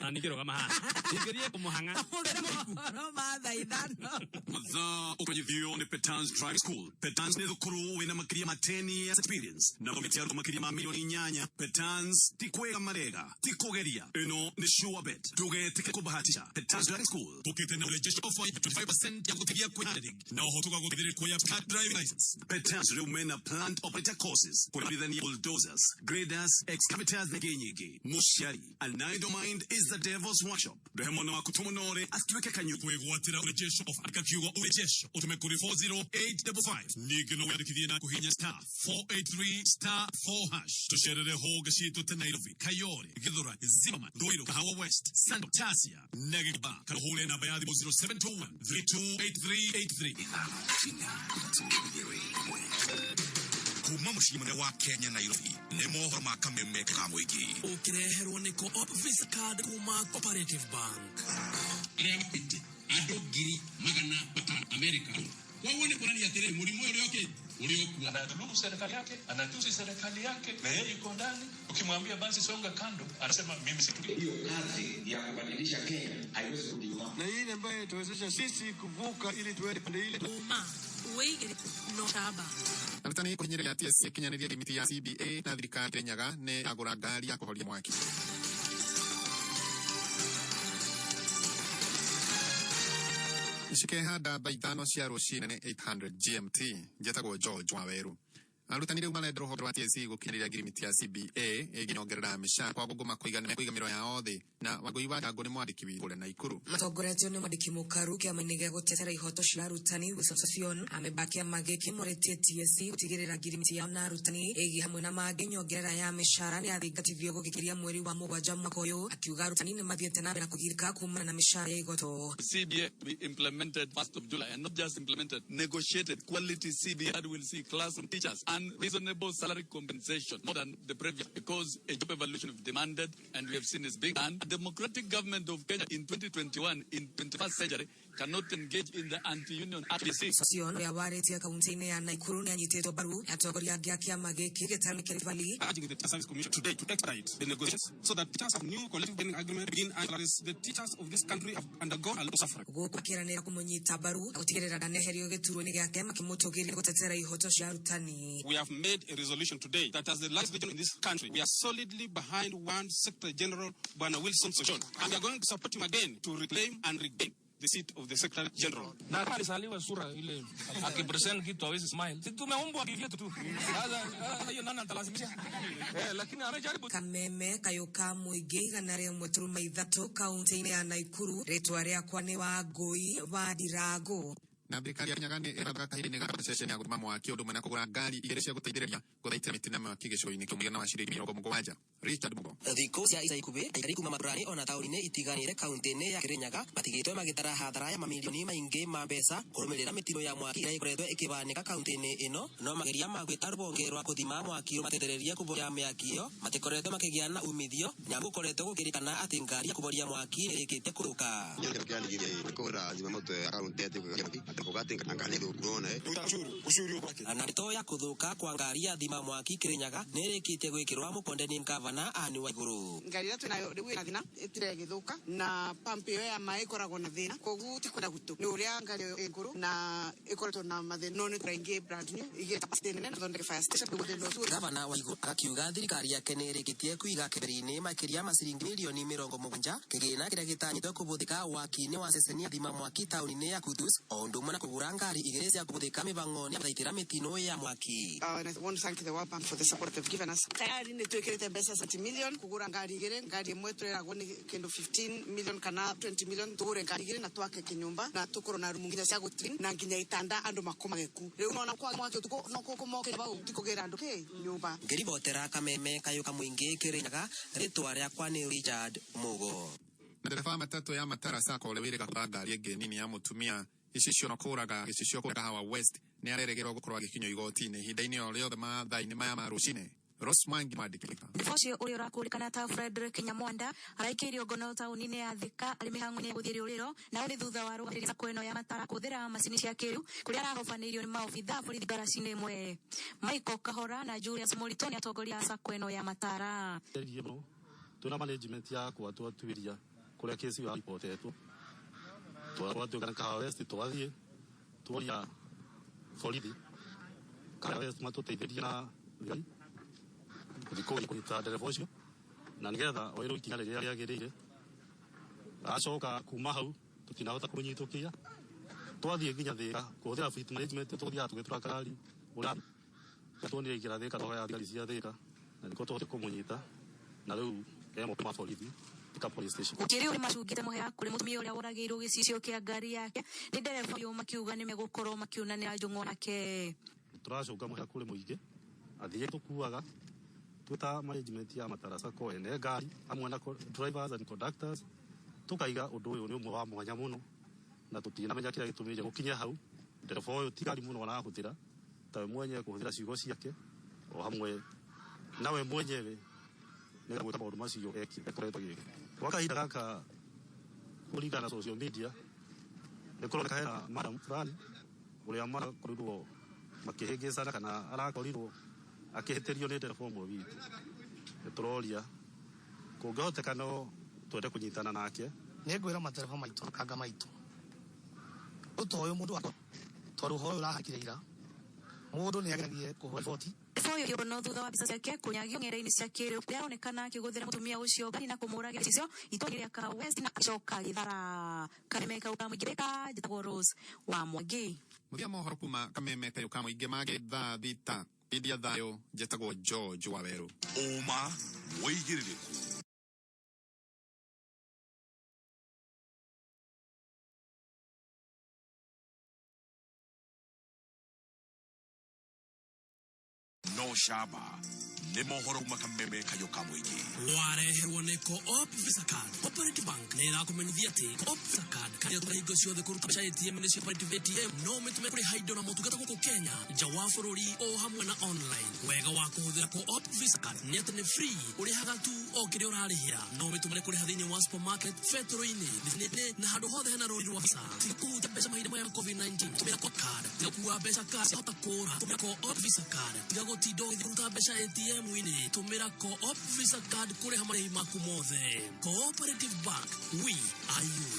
Na ningĩrũgama haha ingĩthiĩ kũmũhang'a. Mohoro ma thaa 5. Mathaa ũkũmenyithio nĩ Petans Driving School. Petans nĩ thukuru wĩna makĩria ma 10 years experience na thomithia arutwo makĩria ma milioni 8. Petans ti kwĩga marega, ti kũgeria. Ĩno nĩ sure bet. Ndũgetĩkĩre kũbahatisha. Petans Driving School tũkĩte na ũrejesho offer ya 25% ya gũteithia kwĩharĩria na oho tũgagũteithĩrĩria kuoya car driving license. Petans rĩu mena plant operator courses kũrĩmithania bulldozers, graders, excavators na ingĩ nyingĩ. Mũciari, an idle mind is the devil's workshop. Rehe mwana waku tũmũnore atuĩke kanyu. Kwĩgwatĩra ũrejesho offer, andĩka kiugo ũrejesho ũtũme kũrĩ 40855. Ningĩ no wĩyandĩkithie na kũhihinya *483*4#. Tũcerere honge citũ ta Nairobi, Kayole, Githurai, Zimmerman, Ruiru, Kahawa West, Sando, Tasia na Gĩkomba. Kana ũhũre namba ya thimũ 0721 328383. Kuma mũciĩ mũnene wa Kenya Nairobi nĩ mohoro ma kameme ka mũingĩ. Ũkĩreherwo nĩ Co-op Visa Card kuma Cooperative Bank. Arĩa makuĩte andũ 500,000 Amerika. Koguo nĩ kuonania atĩrĩrĩ, mũrimũ ũyũ ũrĩa ũkĩte ũrĩ okuo. Anadhulumu serikali yake, anatusi serikali yake, na yeye yuko ndani. Ukimwambia basi songa kando, anasema mimi situki. Hiyo kazi ya kubadilisha Kenya haiwezi kurudi nyuma. Na ile ambayo tuwezesha sisi kuvuka ili tuende pande ile. Uma wĩigĩrĩki no camba. Arutani kũhinyĩrĩria TSC ĩkinyanĩrie ngirimiti ya CBA na thirikari Kirinyaga nĩ yagũra ngari ya kũhoria mwaki. Cikehanda thaa 5 cia rũcinĩ nĩ 800 GMT. Njetagwo George Waweru. Arutani rĩu marenda rũhonge rwa TSC gũkinyanĩria ngirimiti ya CBA ĩgiĩ nyongerera ya mĩcara kwa gũkũma kũiga mĩro yao thĩ. Na Wangũi wa Ndangũ nĩ mwandĩki witũ kũrĩa Naikuru. Matongoretio nĩ mwandĩki mũkaru kĩama-inĩ gĩa gũtetera ihoto cia arutani Association amemba a kĩama gĩkĩ morĩtie TSC gũtigĩrĩra ngirimiti yao na arutani ĩgiĩ hamwe na mangĩ nyongerera ya mĩcara nĩ yathingatithio gũgĩkiria mweri wa 7 mwaka ũyũ, akiuga arutani nĩ mathiĩte na mbere na kũgirĩka kumana na mĩcara ya igoto. CBA be implemented 1st of July, and not just implemented, negotiated quality CBA that will see classroom teachers and reasonable salary compensation more than the previous, because a job evaluation we've demanded and we have seen is being done. The democratic government of Kenya in 2021, in 21st century, cannot engage in the anti-union activity. Association ũrĩa warĩtie kaunti-inĩ ya Naikuru nĩ anyitĩtwo mbaru nĩ atongoria angĩ a kĩama gĩkĩ gĩtarũ kĩa Rift Valley. Urging the Teacher Service Commission today to expedite the negotiations so that teachers have new collective bargaining agreement begin and salaries. The teachers of this country have undergone a lot of suffering. Gũkũ akĩranĩra kũmũnyita mbaru na gũtigĩrĩra ndaneherio gĩturwa-inĩ gĩake makĩmũtũgĩria gũtetera ihoto cia arutani. We have made a resolution today that as the largest region in this country, we are solidly behind one Secretary General, Bwana Wilson Sossion, and we are going to support him again to reclaim and regain the seat of the Secretary General. Na alizaliwa sura ile akipresent kitu hawezi smile. Si tumeumbwa kivyetu tu. Sasa hiyo nani atalazimisha? Lakini amejaribu. Kameme kayuka mũingĩ 103 kaunti-inĩ ya Naikuru. Rĩtwa rĩakwa nĩ Wangũi wa Ndirango. Na thirikari ya Kirinyaga nĩ ĩrathaga kahinda-inĩ gaka ceceni ya gũthima mwaki ũndũ ũmwe na kũgũra ngari igĩrĩ cia gũteithĩrĩria gũthaitĩra mĩtino ya mwaki gĩcigo-inĩ kĩu mũigana wa ciringi 70. Richard Mugo. Thikũ cia ica ikuhĩ aikari kuma matũra-inĩ ona taũni-inĩ itiganĩte kaunti-inĩ ya Kirinyaga matigĩtwo magĩtara hathara ya mamirioni maingĩ ma mbeca kũrũmĩrĩra mĩtino ya mwaki ĩrĩa ĩkoretwo ĩkĩbanĩka kaunti-inĩ ĩno. No mageria ma gwĩta rũhonge rwa gũthima mwaki rũmatethererie kũboria mĩaki ĩyo matikoretwo makĩgĩa na umithio nĩamu gũkoretwo gũkĩrĩkana atĩ ngari ya kũboria mwaki nĩĩrĩkĩtie kũrũka. Na ndeto ya kũthũka kwa ngari ya thima mwaki Kirinyaga nĩĩrĩkĩtie gwĩkĩrwo mũkonde nĩ ngavana Anne Waiguru. Ngari ĩrĩa twĩnayo rĩu ĩna thĩna, ĩtire ĩgĩthũka na pump ĩyo ya maĩ ĩkoragwo na thĩna, koguo ti kwenda gwitũ nĩ ũrĩa ngari ĩyo ĩ ngũrũ na ĩkoretwo na mathĩna, no nĩ tũraingĩ brand new igĩre capacity nene na tũthondeke fire station nĩguo thĩna ũcio. Gavana Waiguru akiuga thirikari yake nĩĩrĩkĩtie kũiga keberi-inĩ makĩria ma ciringi milioni 70 kĩgĩna kĩrĩa gĩtanyĩtwo kũhũthĩka waki-inĩ wa ceceni ya thima mwaki taũni-inĩ ya Kutus o ũndũ ũmwe hamwe na kũgũra ngari igĩrĩ cia kũhũthĩka mĩhang'o-inĩ ya gũthaitĩra mĩtino ya mwaki. And I want to thank the World Bank for the support they've given us. Tayari nĩ twĩkĩrĩte mbeca 30 million kũgũra ngari igĩrĩ, ngari ĩmwe tũreragwo nĩ kĩndũ 15 million kana 20 million, tũgũre ngari igĩrĩ na twake kĩnyũmba na tũkorwo na rumu nginya cia gũtrain na nginya itanda andũ makomage ku. Rĩu nona kwa mwaki ũtukũ no kũmokĩra bau ti kũgĩra andũ kĩ nyũmba. Ngĩribotera Kameme Kayũ Kamũingĩ Kĩrĩnyaga, rĩtwa rĩakwa nĩ Richard Mugo. Na ndereba matatũ ya Matara Sacco ũrĩa wĩrĩga kũra ngari ĩngĩ nini ya mũtumia gĩcicio na kũraga gĩcicio kũrĩa Kahawa West nĩ arerĩgĩrĩrwo gũkorwo agĩkinyio igoti-inĩ ihinda-inĩ o rĩothe mathaa-inĩ maya ma rũcinĩ. Rose Mwangi mwandĩki. Ndereba ũcio ũrĩa ũrakũrĩkana ta Frederick Nyamwanda araikĩirio ngono taũni-inĩ ya Thika arĩ mĩhang'o-inĩ ya gũthiĩ rĩũrĩro, na nĩ thutha wa arũgamĩrĩri sacco ĩno ya Matara kũhũthĩra macini cia kĩrĩu kũrĩa arahobanĩirio nĩ maobitha a borithi ngaraci-inĩ ĩmwe. Michael Kahora na Julius Mũritũ nĩ atongoria a sacco ĩno ya Matara. Twĩna management yakwa twatuĩria kũrĩa kesi ĩyo yaripotetwo, twatuĩka Kahawa West, twathiĩ tuoria borithi Kahawa West matũteithĩrie na thigari gũthiĩ kũnyita ndereba ũcio na nĩgetha oerwo ikinya rĩrĩa rĩagĩrĩire. Acoka kuma hau tũtinahota kũmũnyitũkia, twathiĩ nginya Thika kũhũthĩra fleet management, tũthiaga tũgĩtũra ngari ũrĩa tuonire ingĩra Thika twahoya thigari cia Thika na nĩkuo tũhote kũmũnyita, na rĩu e moko ma borithi Thika police station. Gũkĩrĩ ũrĩa macungĩte mũhera kũrĩ mũtumia ũrĩa woragĩirwo gĩcicio kĩa ngari yake nĩ ndereba ũyũ makiuga nĩ megũkorwo makiunanĩra njũng'wa nake. Tũracũnga mũhera kũrĩ mũingĩ athiĩ tũkuaga twĩta management ya Matara Sacco ene ngari hamwe na drivers and conductors, tukaiga ũndũ ũyũ nĩ ũmwe wa mwanya mũno na tũtinamenya kĩrĩa gĩtũmĩte gũkinya hau. Ndereba ũyũ ti ngari mũno arahũthĩra, tawe mwenyewe kũhũthĩra ciugo ciake o hamwe nawe mwenyewe nĩgetha gwĩka maũndũ macio ekoretwo agĩka. Gwa kahinda gaka kũringana na social media nĩ kũroneka hena madam fulani ũrĩa marakorirwo makĩhĩngĩcana kana arakorirwo akĩhĩtĩrio nĩ ndereba ũmwe witũ. Nĩ tũroria kũngĩhoteka no twende kũnyitana nake. Nĩ ngwĩra matereba maitũ kanga maitũ ũndũ ũyũ mũndũ akwa tondũ ũhoro ũyũ ũrahakire ira mũndũ nĩ ageragie kũhũra riboti. Ndereba ũyũ kĩono thutha wa mbica ciake kũnyagio ng'enda-inĩ cia kĩrĩu kũrĩa aronekana akĩgũthĩra mũtumia ũcio ngari na kũmũraga gĩcicio itũũra rĩa Kahawa West na agĩcoka agĩthara. Kameme kau ka mũingĩ njĩtagwo Rose wa Mwangi. Mũthia mohoro kuma Kameme kayũ ka mũingĩ mangĩ thaa thita. India thayũ, njĩtagwo George Waweru. Ũma wĩigĩrĩrĩku. No shaba nĩ mohoro kuma Kameme kayũ ka mũingĩ. Wareherwo nĩ Co-op Visa Card. Cooperative Bank nĩ ĩrakũmenyithia atĩ Co-op Visa Card karĩa tũmĩra hingo ciothe kũruta mbeca ATM nĩ cio Cooperative ATM no ũmĩtũmĩre kũrĩha indo na motungata gũkũ Kenya, nja wa bũrũri o hamwe na online. Wega wa kũhũthĩra Co-op Visa Card nĩ atĩ nĩ free, ũrĩhaga tu o kĩrĩa ũrarĩhĩra. No ũmĩtũmĩre kũrĩha thĩinĩ wa supermarket, betũrũ-inĩ, thithinĩ na handũ hothe hena rũri rwa Visa. Tiga kũhutia mbeca mahinda maya ma COVID-19. Tũmĩra Co-op Card. Tiga gũkua mbeca cash hota kũra. Tũmĩra Co-op Visa Card. Tiga gũtinda ũgĩthiĩ kũruta mbeca ATM-inĩ. Tũmĩra Co-op Visa Card kũrĩha marĩhi maku mothe. Cooperative Bank, we are you.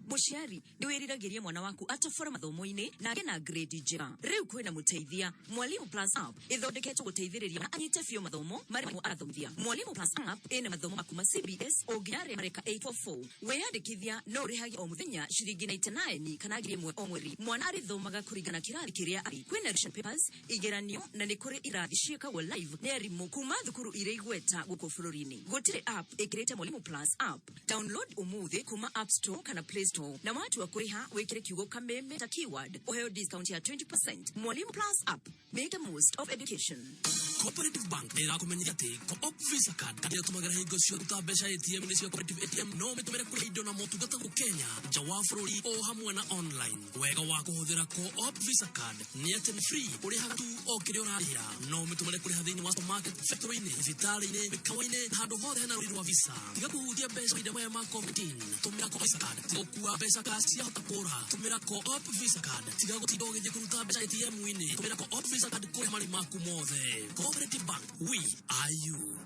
Mũciari nĩ wĩriragĩria mwana waku atobore mathomo-inĩ na agĩe na grade njega. Rĩu kwĩna mũteithia Mwalimu Plus App ĩthondeketwo gũteithĩrĩria mwana anyite biũ mathomo marĩa mwarimũ arathomithia. Mwalimu Plus App ĩna mathomo ma kuma CBS o nginya arĩa mareka 844. Weyandĩkithia no ũrĩhage o mũthenya ciringi 99 kana 1000 o mweri. Mwana arĩthomaga kũringana kĩrathi kĩrĩa arĩ. Kwĩna revision papers, igeranio na nĩ kũrĩ irathi ciĩkagwo live nĩ arimũ kuma thukuru iria igweta gũkũ bũrũri-inĩ. Gũtirĩ app ĩkĩrĩte Mwalimu Plus App. Download ũmũthĩ kuma App Store kana Play Store na watua kũrĩha wĩkĩre kiugo Kameme ta keyword ũheo discount ya 20%. Mwalimu Plus App, make the most of education. Cooperative Bank nĩ ĩrakũmenyithia atĩ Co-op Visa Card karĩa ũtũmagĩra hingo ciothe kũruta mbeca ATM nĩ cio Cooperative ATM no ũmĩtũmĩre kũrĩha indo na motungata gũkũ Kenya, nja wa bũrũri o hamwe na online. Wega wa kũhũthĩra Co-op Visa Card nĩ atĩ nĩ free, ũrĩhaga tu o kĩrĩa ũrarĩhĩra. No ũmĩtũmĩre kũrĩha thĩinĩ wa supermarket, factory-inĩ, thibitarĩ-inĩ, mĩkawa-inĩ, handũ hothe hena rũri rwa Visa. Tiga kũhutia mbeca mahinda maya ma COVID-19. Tũmĩra Co-op Visa Card. Tiga gũkua mbeca Mbeca cash ciahota kũra. Tũmĩra Co-op Visa card. Tiga gũtinda ũgĩthiĩ kũruta mbeca ATM-inĩ. Tũmĩra Co-op Visa card kũrĩa marĩhi maku mothe. Cooperative Bank, we are you.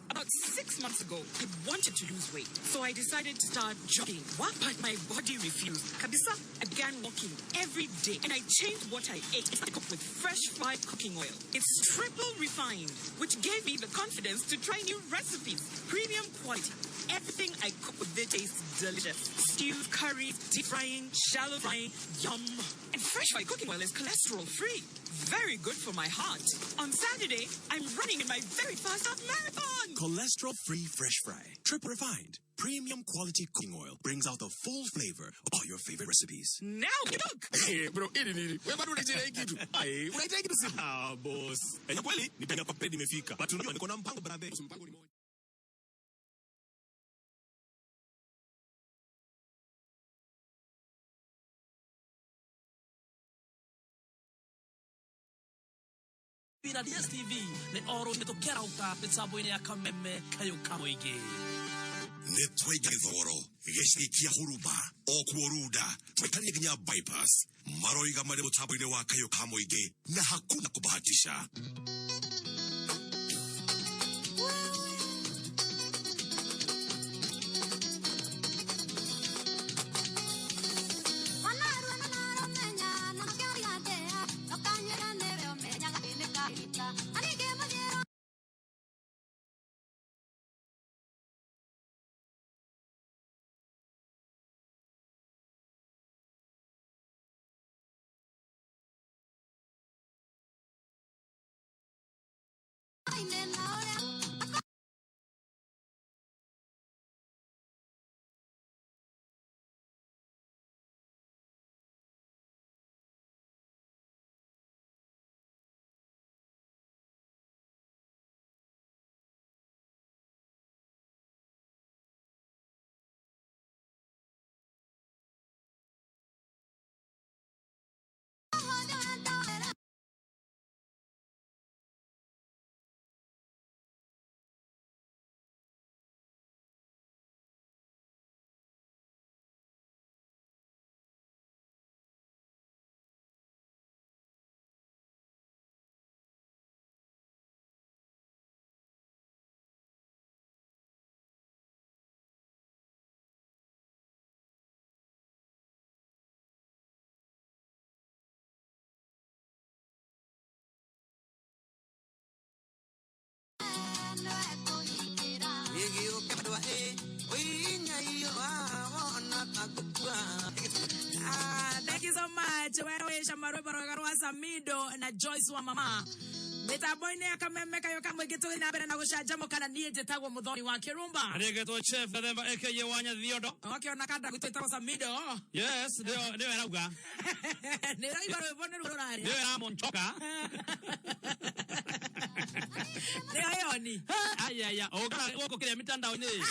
About 6 months ago, I wanted to lose weight, so I decided to start jogging. What? But my body refused. Kabisa, I began walking every day, and I changed what I ate. I cooked with fresh fried cooking oil. It's triple refined, which gave me the confidence to try new recipes. Premium quality. Everything I cook with it tastes delicious. Stews, curries, deep frying, shallow frying, yum. And fresh fried cooking oil is cholesterol free. Very good for my heart. On Saturday, I'm running in my very first half marathon. Cholesterol-free Fresh Fry, triple refined, premium quality cooking oil brings out the full flavor of all your favorite recipes. Now look. Hey, bro, ili nini? Wewe bado unaicheza hii kitu. Ai, unaicheza kitu simu. Ah, boss. Eh, kweli nitaenda kwa pedi imefika. But unajua niko na mpango brother. Mpango ni moja. Na DSTV nĩ oro tũkĩarauka mĩtambo-inĩ ya kameme kayũ ka mũingĩ. Nĩ twaiga gĩthogoro gĩcagi kĩa huruma o kuo runda twaikaria nginya bypass maroiga marĩ mũtambo-inĩ wa kayũ ka mũingĩ na hakuna kubahatisha. Thank you so much. Wewe Shamarwe Barwa Samido na Joyce wa mama. Mitambo-inĩ ya kameme kayo kamwe gĩtũgĩ na mbere na gũcanjamũka na niĩ njĩtagwo Mũthoni wa Kĩrumba. Nĩgetwo Chef Gathemba aka Wanya Thiondo. Wakĩona kanda gwitũ ĩtagwo Samido. Yes, nĩyo ĩrauga. Nĩ ĩraigua rwĩmbo nĩruo rũraria. Nĩyo ĩramonchoka. Nĩyo ĩyoni. Aya, ũkara gũkũ kĩrĩa mitandao-inĩ.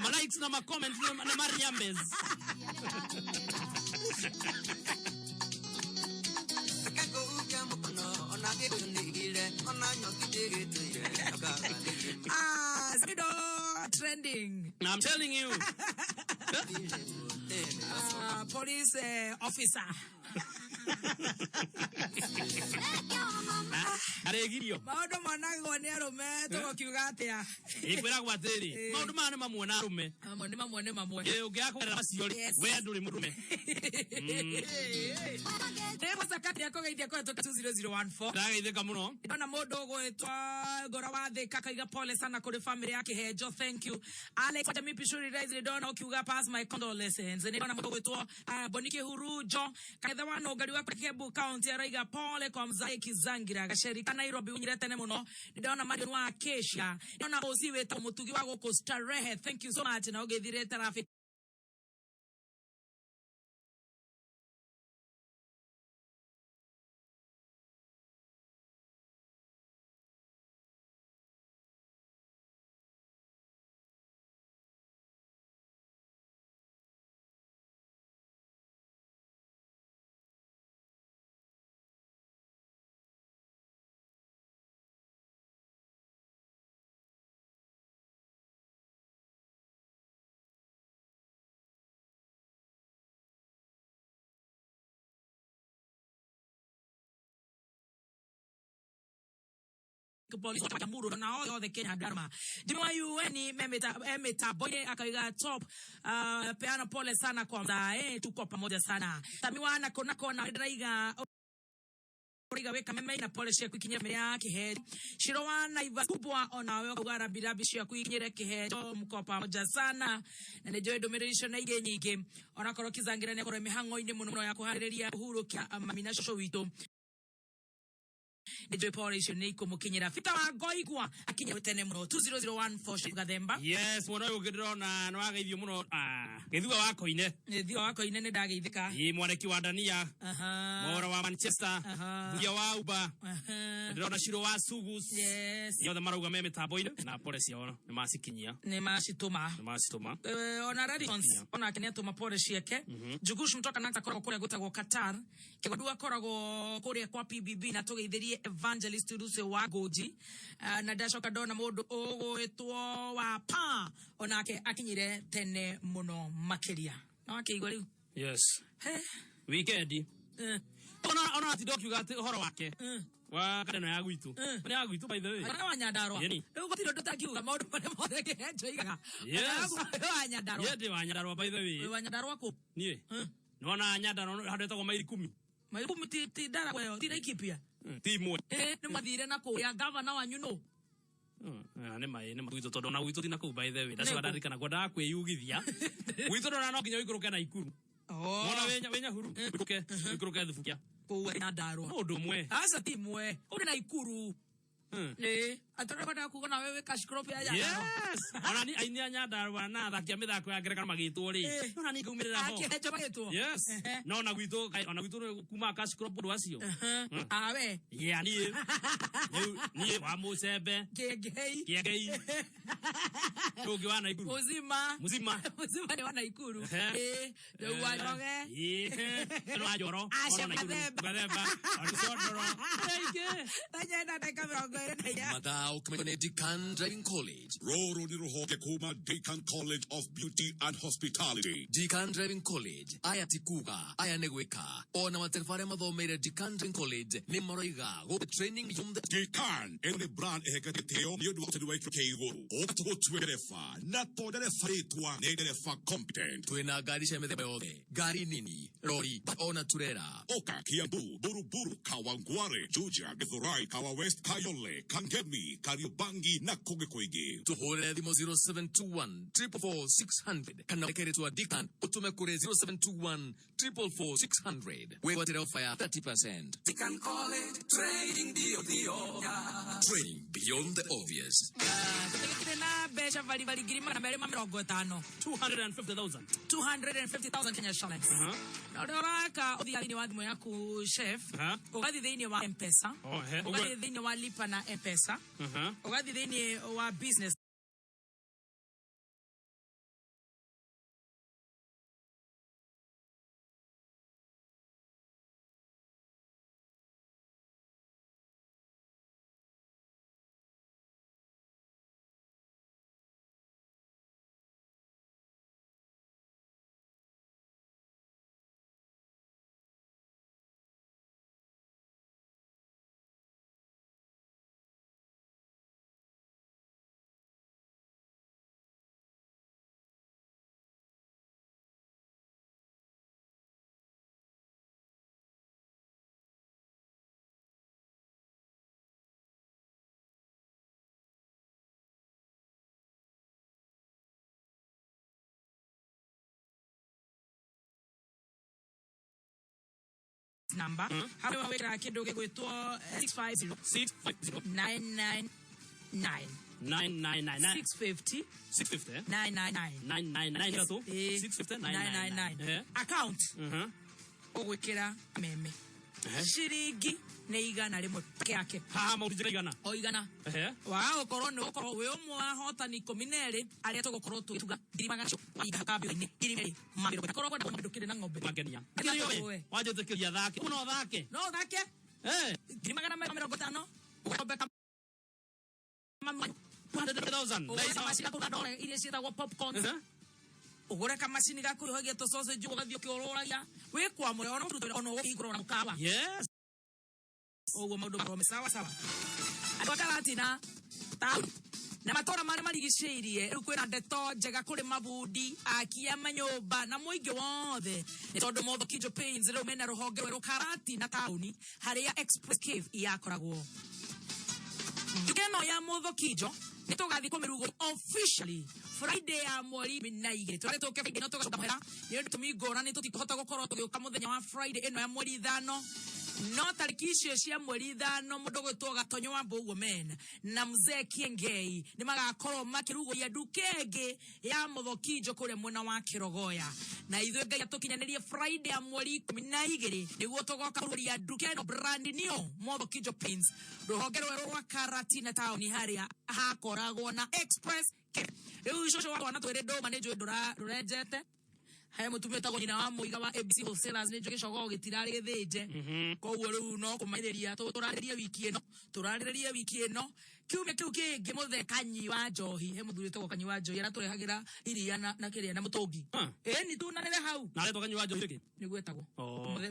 Ma likes na ma comments na ma riambes. Samido trending. I'm telling you. Police officer. Aregirio. Maũndũ monagwo nĩ arũme tũgũkiuga atĩa? Ĩkwĩragwo atĩrĩ, maũndũ maya nĩ mamwe na arũme. Mamwe nĩ mamwe nĩ mamwe. Ĩ ũngĩaga kũgerera macio rĩ, we ndũrĩ mũrũme. Ndĩgũcakatia kũgeithia kũhetũka 20014. Ndageithĩka mũno. Ndona mũndũ ũgwĩtwo Ngora wa Thĩka kaiga pole sana kũrĩ family ya Kĩhenjo, thank you. Alex Jamii Pishuri Rise ndona ũkiuga pass my condolences. Ndona mũndũ ũgwĩtwo Boni Kĩhurunjo kaitha wa Nũngari wa Kiambu County araiga pole kwa mzae Kizangira Gaceri ka Nairobi unyire tene muno. Ndona Marion wa Acacia, ndona Ozi wetwo Mutugi wa gũkũ Starehe, thank you so much na ũgĩthire traffic. Police wa Muru na othe Kenya Dharma. Jimmy wa UN memeta boy akaiga top. Peana pole sana kwa mzae, tuko pamoja sana. Tamiwa na kona kona ndaiga Origa weka meme na pole cia kuikinyira mbere ya kihejo. Shiro wa Naiva kubwa onawe ukauga rambirambi cia kuikinyira kihejo, mko pamoja sana. Na nĩ njũĩ ndũmĩrĩri icio na ingĩ nyingĩ. Onakorwo Kizangira nĩ akorwo mĩhang'o-inĩ mũno mũno ya kũharĩrĩria kũhurũkia mami na cũcũ witũ. Nĩ njũĩ pole icio nĩ ikũmũkinyĩra. Peter wa Ngoigwa akinya tene mũno 20014 Gathemba. Yes, mwana ũyũ ũngĩ ndĩrona nĩ wageithio mũno. Gĩthua wa Koine. Gĩthua wa Koine nĩ ndageithĩka. Ĩ mwaneki wa Dania. Mora wa Manchester. Mbuya wa Uba. Ndĩrona Shiro wa Sugus. Yes. Yothe marauga me mĩtambo-inĩ na pole ciao nĩ macikinyia. Nĩ macitũma. Nĩ macitũma. Ona Radisson ona nĩ atũma pole ciake. Njugush mtoka Nakta akoragwo kũrĩa gwĩtagwo Qatar. Kĩgondu akoragwo kũrĩa kwa PBB na tũgeithĩrie Evangelist Ruse wa Goji. Na ndacoka ndona mũndũ ũgwĩtwo wa Pa onake akinyire tene mũno makĩria. Na wakĩigua rĩu. Yes. He. Weekend. Ona atinda ũkiuga atĩ ũhoro wake. Wa kaneno ya gwitũ. Nĩ ya gwitũ by the way. Ona wa Nyandarua. Yeni. Rĩu gũtirĩ ũndũ ũtangiuga maũndũ marĩa mothe Kĩhenjo oigaga. Yes. Wa Nyandarua. Ye ndĩ wa Nyandarua by the way. Wa Nyandarua kũ? Niĩ. Nĩwona Nyandarua handũ hetagwo maili 10. Maili 10 ti Ndaragwa ĩyo, ti Laikipia. Ti imwe. Nĩ mathire na kũrĩa gavana wanyu nũ? Nĩ maĩ, nĩ gwitũ tondũ ona gwitũ ti na kũu by the way. Ndacoka ndarikana kwendaga kwĩyugithia. Gwitũ ndona no nginya ũikũrũke Naikuru. Mwana wĩ Nyahuru, ũikũrũke Thubukia. Kũu Nyandarua. Ũndũ ũmwe. Aca ti imwe. Kũu nĩ Naikuru. Ĩ, atĩ ũrenda kuga nawe wĩ cash crop ya Nyandarua. Yes. Ona ni aini a Nyandarua na athaki a mĩthako ya ngerekano magĩtwo rĩ. Ona ni ngaumĩrĩra ho. Akĩhenjo magĩtwo. Yes. No ona gwitũ, ona gwitũ kuma cash crop ũndũ acio. Awe. Yeah, niĩ. Rĩu niĩ wa Mũcembe. Kĩengei. Kĩengei. Ũngĩ wa Naikuru. Muzima. Muzima. Muzima nĩ wa Naikuru. Ĩ, rĩu wa Njoroge. Ĩ, nĩ wa Njoro. Aca Ona Naikuru. Gathemba. Gathemba. Ona Condoro. Aingĩ. Tanyenda ndagĩka 24. Mathaa ũkĩmenywo nĩ Decan Driving College. Rũrũ nĩ rũhonge kuma Decan College of Beauty and Hospitality. Decan Driving College. Aya ti kuga, aya nĩ gwĩka. Ona matereba arĩa mathomeire Decan Driving College nĩ maroiga gũkũ training from the Decan ĩno nĩ brand ĩhekete gĩtĩo nĩ ũndũ wa ũteti wa gĩkĩro kĩa igũrũ. Ũka tũgũtue ndereba na to ndereba rĩtwa nĩ ndereba competent. Twĩna ngari cia mĩthemba yothe, ngari nini, rori ona turera. Oka Kiambu, Buruburu, Kawangware, Juja, Githurai, Kawa West, Kayole, Kangemi, Kariobangi na kũngĩ kũingĩ. Tũhũrĩre thimũ 0721 444 600 kana wĩkĩrĩtwo Decan ũtũme kũrĩ 0721 444 600. Wĩgwatĩre ofa ya 30%. Decan College, training Training beyond the obvious. Tũtigĩkire na mbeca baribari ngiri magana merĩ ma mĩrongo ĩtano. 250,000. 250,000 Kenya shillings. Na ũrĩa ũraka ũthiaga thĩinĩ wa thimũ yaku chef, ũgathiĩ thĩinĩ wa M-Pesa, ũgathiĩ thĩinĩ wa lipa na M-Pesa, ũgathiĩ thĩinĩ wa business number. Hau nĩho wĩkĩraga kĩndũ gĩgwĩtwo 650 650 999 999 650 650 999 999 ithatũ 650 999 account ũgwĩkĩra meme ciringi nĩ 100 peke yake. Haha maũndũ igana. O igana. Wa ũkorwo nĩ ũkorwo wĩ ũmwe wa ahotani 12 arĩa tũgũkorwo tũgĩtuga ngiri magana macio kambĩ-inĩ ngiri merĩ ma mĩrongo ĩtano. Korwo kwenda mũndũ kĩrĩ na ng'ombe. Makenia. Nĩtũĩ. Wanjĩtĩkĩria thake. No thake. No thake. Ngiri magana merĩ ma mĩrongo ĩtano. Ng'ombe kama 200,000. Ũgũre kamacini ga kũruga ndore iria ciĩtagwo popcorn. Ũgũre kamacini ga kũhiũhagia tũ sausage ũgathiĩ ũkĩũrũragia. Wĩ kwamũre ona ũrutwo ona ũkĩhingũra ona mũkawa. Yes. Ũguo maũndũ makorwo me sawa sawa. Andũ a Karatina taũni na matũra marĩa marigicĩirie rĩu kwĩna ndeto njega kũrĩ mabundi aki a manyũmba na mũingĩ wothe nĩ tondũ Mothokijo Paints rĩu mena rũhonge rwerũ Karatina taũni harĩa Express Cave yakoragwo. Nduka ĩno ya Mothokijo nĩ tũgathiĩ kũmĩrugũria officially Friday ya mweri 12. Tũrarĩ tũke Friday no tũgacoka mũhera nĩ ũndũ tũmi ngũrani tũtikũhota gũkorwo tũgĩũka mũthenya wa Friday ĩno ya mweri 5. No tarĩki icio cia mweri 5 mũndũ gwĩtwo Gatonyo wa Mbũguo men na Mzee Kiengei nĩ magakorwo makĩrugũria nduka ĩngĩ ya Mothokijo kũrĩa mwena wa Kĩrogoya. Na ithuĩ Ngai atũkinyanĩrie Friday ya mweri 12 nĩguo tũgoka kũrugũria nduka ĩno brand new Mothokijo Paints rũhonge rwerũ rwa Karatina taũni harĩa hakoragwo na Express Cafe. Rĩu cũcũ wa twana twĩrĩ ndũma nĩ njũĩ ndũrenjete. He mũtumia ũtagwo nyina wa Mũiga wa ABC Wholesalers nĩ njũĩ gĩcogoo gĩtirarĩ gĩthĩnje. Koguo rĩu no kũmanĩrĩria tũrarĩrĩrie wiki ĩno, tũrarĩrĩrie wiki ĩno. Kiumia kĩu kĩngĩ mũthee Kanyi wa Njohi, he mũthuri ũtagwo Kanyi wa Njohi aratũrehagĩra iria na kĩrĩa na mũtũngi. Ĩni tunanĩre hau. Na aretwo Kanyi wa Njohi rĩngĩ? Nĩguo etagwo.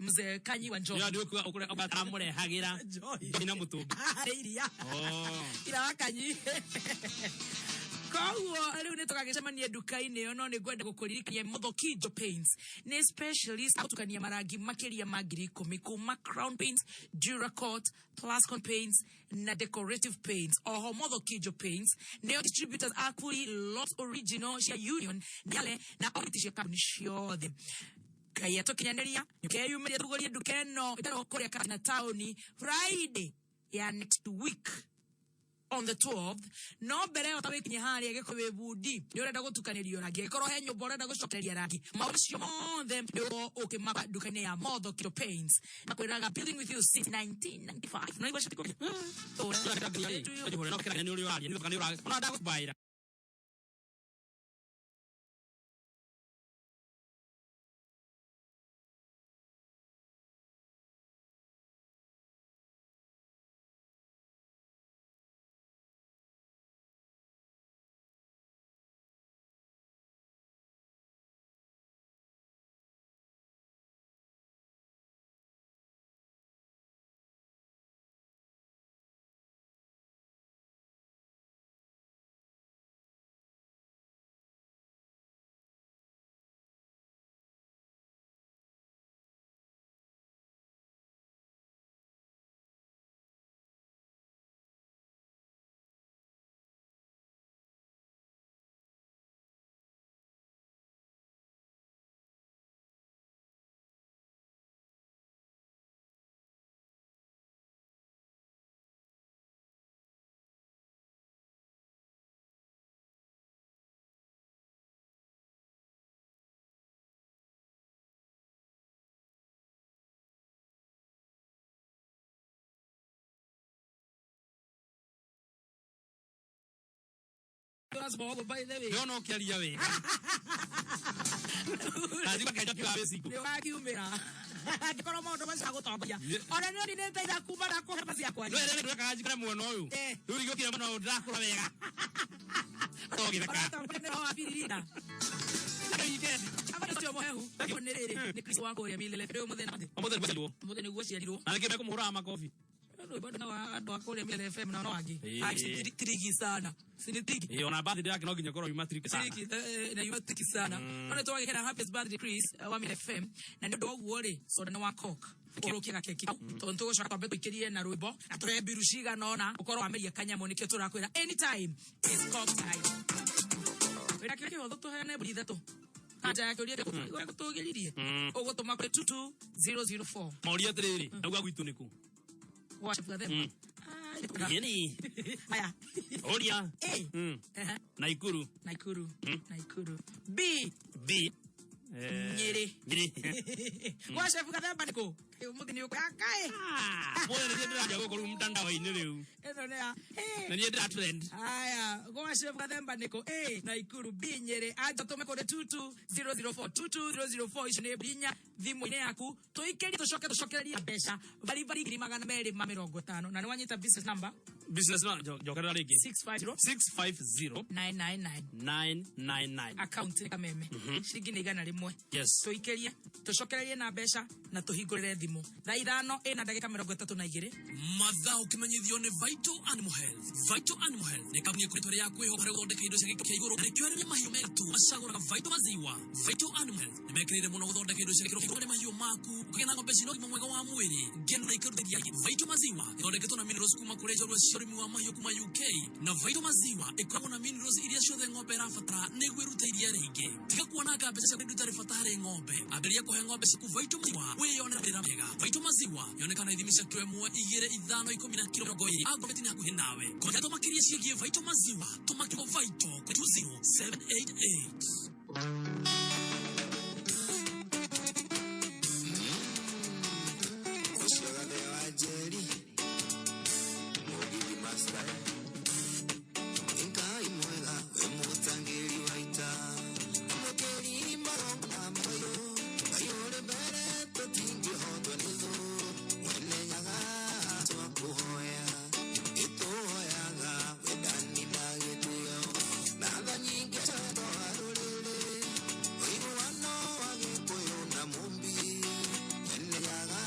Mzee Kanyi wa Njohi. Nĩ andũ ũkuga ũkũrĩa aramũrehagĩra Njohi. na mũtũngi. Nĩ iria. Ira wa Kanyi. Koguo rĩu nĩ tũgagĩcemania nduka-inĩ ĩyo no nĩ ngwenda gũkũririkania Mothokijo Paints nĩ specialist a gũtukania marangi makĩria ma 10,000 kuma Crown Paints, Duracoat, Plascon Paints na Decorative Paints. Oho Mothokijo Paints nĩo distributors a Kuri Lot Original cia Union Nyale na oriti cia kambuni ciothe. Ngai atũkinyanĩria nĩkeyumĩria tũrugũrie nduka ĩno ĩtarwo kũrĩa Karatina taũni Friday ya next week on the 12th. No mbere ĩyo ta wĩkinye harĩa gĩkorwo wĩ bundi nĩ ũrenda gũtukanĩrio rangi, angĩkorwo he nyũmba ũrenda gũcokereria rangi, maũndũ macio mothe nĩ ũkorwo ũkĩmaka nduka-inĩ ya Mothokijo Paints. Makwĩraga building with you since 1995. No igua cati kũrĩa. Nĩ By the way. Ndĩrona ũkĩaria wega. Lazima kaita kila basic. Nĩ ũrakiumĩra. Angĩkorwo maũndũ macio agũtongoria. Ona nĩ ũninĩte ira kuma na kũhe macia kwanja. No ĩrĩa ndwekaga njikare mwena ũyũ. Rĩu rĩgĩũkire mwena ũyũ ndĩrakũra wega. Ũgĩtheka. Ũratongoria nĩ roho wa biririna. Aba ũcio mũhehu. Nĩ rĩrĩ, nĩ Kristo wa kũrĩa milele. Rĩu mũthenya atĩ. Ũmũthĩ nĩguo aciarirwo. Ũmũthĩ nĩguo aciarirwo. Na nĩkĩo mekũmũhũraga makobi. Rwĩmbo na andũ a kũrĩa Milele FM na no angĩ. Tirigi sana. Si ni tiki. Ona birthday yake no nginya ĩkorwo yuma tiriki sana. Tiriki, na yuma tiki sana. No nĩ twagĩkena happy birthday Chris wa Milele FM. Na nĩ ũndũ wa ũguo rĩ, soda nĩ wa Coke. Ũrũkie gakeki kau. Tondũ tũgũcoka twambe tũikĩrie na rwĩmbo na tũrehe mbiru cigana ũna ũkorwo wameria kanyamũ nĩkĩo tũrakwĩra anytime is Coke time. Wĩra kĩo kĩhũthũ tũheane mbũri ithatũ. Anja ya kĩũria gũtũgĩririe. Ũgũtũma kũrĩ 22004. Moria atĩrĩrĩ, nauga gwitũ nĩkũ? Gwa Chief Gathemba. Yeni. Aya. Oria. A. Naikuru. Naikuru. Naikuru. B. B. Nyeri. Nyeri. Gwa Chief Gathemba nĩkũ? Ũmũthĩ nĩ ũkũyakaĩ. Mũthĩ nĩ niĩ ndĩraria gũkũ rĩu mtandao-inĩ rĩu. Ĩno nĩ ya. Na niĩ ndĩra trend. Aya, gwa Chief Gathemba nĩkũ? A. Naikuru. B. Nyeri. Anja tũme kũrĩ 22004. 22004 icio nĩ inya thimũ-inĩ yaku. Tũikĩrie tũcoke tũcokererie mbeca baribari ngiri magana merĩ ma mĩrongo ĩtano. Na nĩ wanyita business number? Business number, njokerera rĩngĩ. 650. 650. 999. 999. Account nĩ Kameme. Ciringi nĩ 100. Yes. Tũikĩrie, tũcokererie na mbeca na tũhingũrĩre thimũ. thimu. Thaa 5 ina ndagika 32. Mathaa ukimenyithio nĩ Vital Animal Health. Vital Animal Health nĩ kambuni ĩkoretwo ĩrĩ ya kwĩhoka harĩ gũthondeka indo cia gĩkĩro kĩa igũrũ, na nĩkĩo arĩmi a mahiũ metu macagũraga Vital Maziwa. Vital Animal Health nĩ mekĩrĩire mũno gũthondeka indo cia gĩkĩro kĩa igũrũ harĩ mahiũ maku, ũkagĩa na ng'ombe cina ũgima mwega wa mwĩrĩ, ngenu na ikaruta iria. Vital Maziwa ĩthondeketwo na minerals kuma kũrĩ njorua cia ũrĩmi wa mahiũ kuma UK, na Vital Maziwa ĩkoragwo na minerals iria ciothe ng'ombe ĩrabatara nĩguo ĩrute iria rĩingĩ. Tiga kuonanga mbeca ciaku indo itarĩ bata harĩ ng'ombe. Ambĩrĩria kũhe ng'ombe ciaku Vital Maziwa, wĩyonere wĩra mega. Vital Maziwa yonekana ithimi cia kilo 1, 2, 5, 10 na kilo 20. Agrovet nĩ hakuhĩ nawe. Kwa ndeto makĩria ciĩgiĩ Vital Maziwa, tũma kiugo Vital kwa 20788. Ũcio gathe wa Njeri, Mũgithi Master. Ngai mwega, we mũtangĩri wa ita. Amũkĩri magongona maitũ, Ngai ũrĩ mbere tũtingĩhotwo nĩ thũ. Mwene Nyaga twakũhoya, ĩtũhoyaga wendani na gĩtĩo. Na tha nyingĩ cia wendo wa rũrĩrĩ, ũiguano wa Gĩkũyũ na Mũmbi. Mwene Nyaga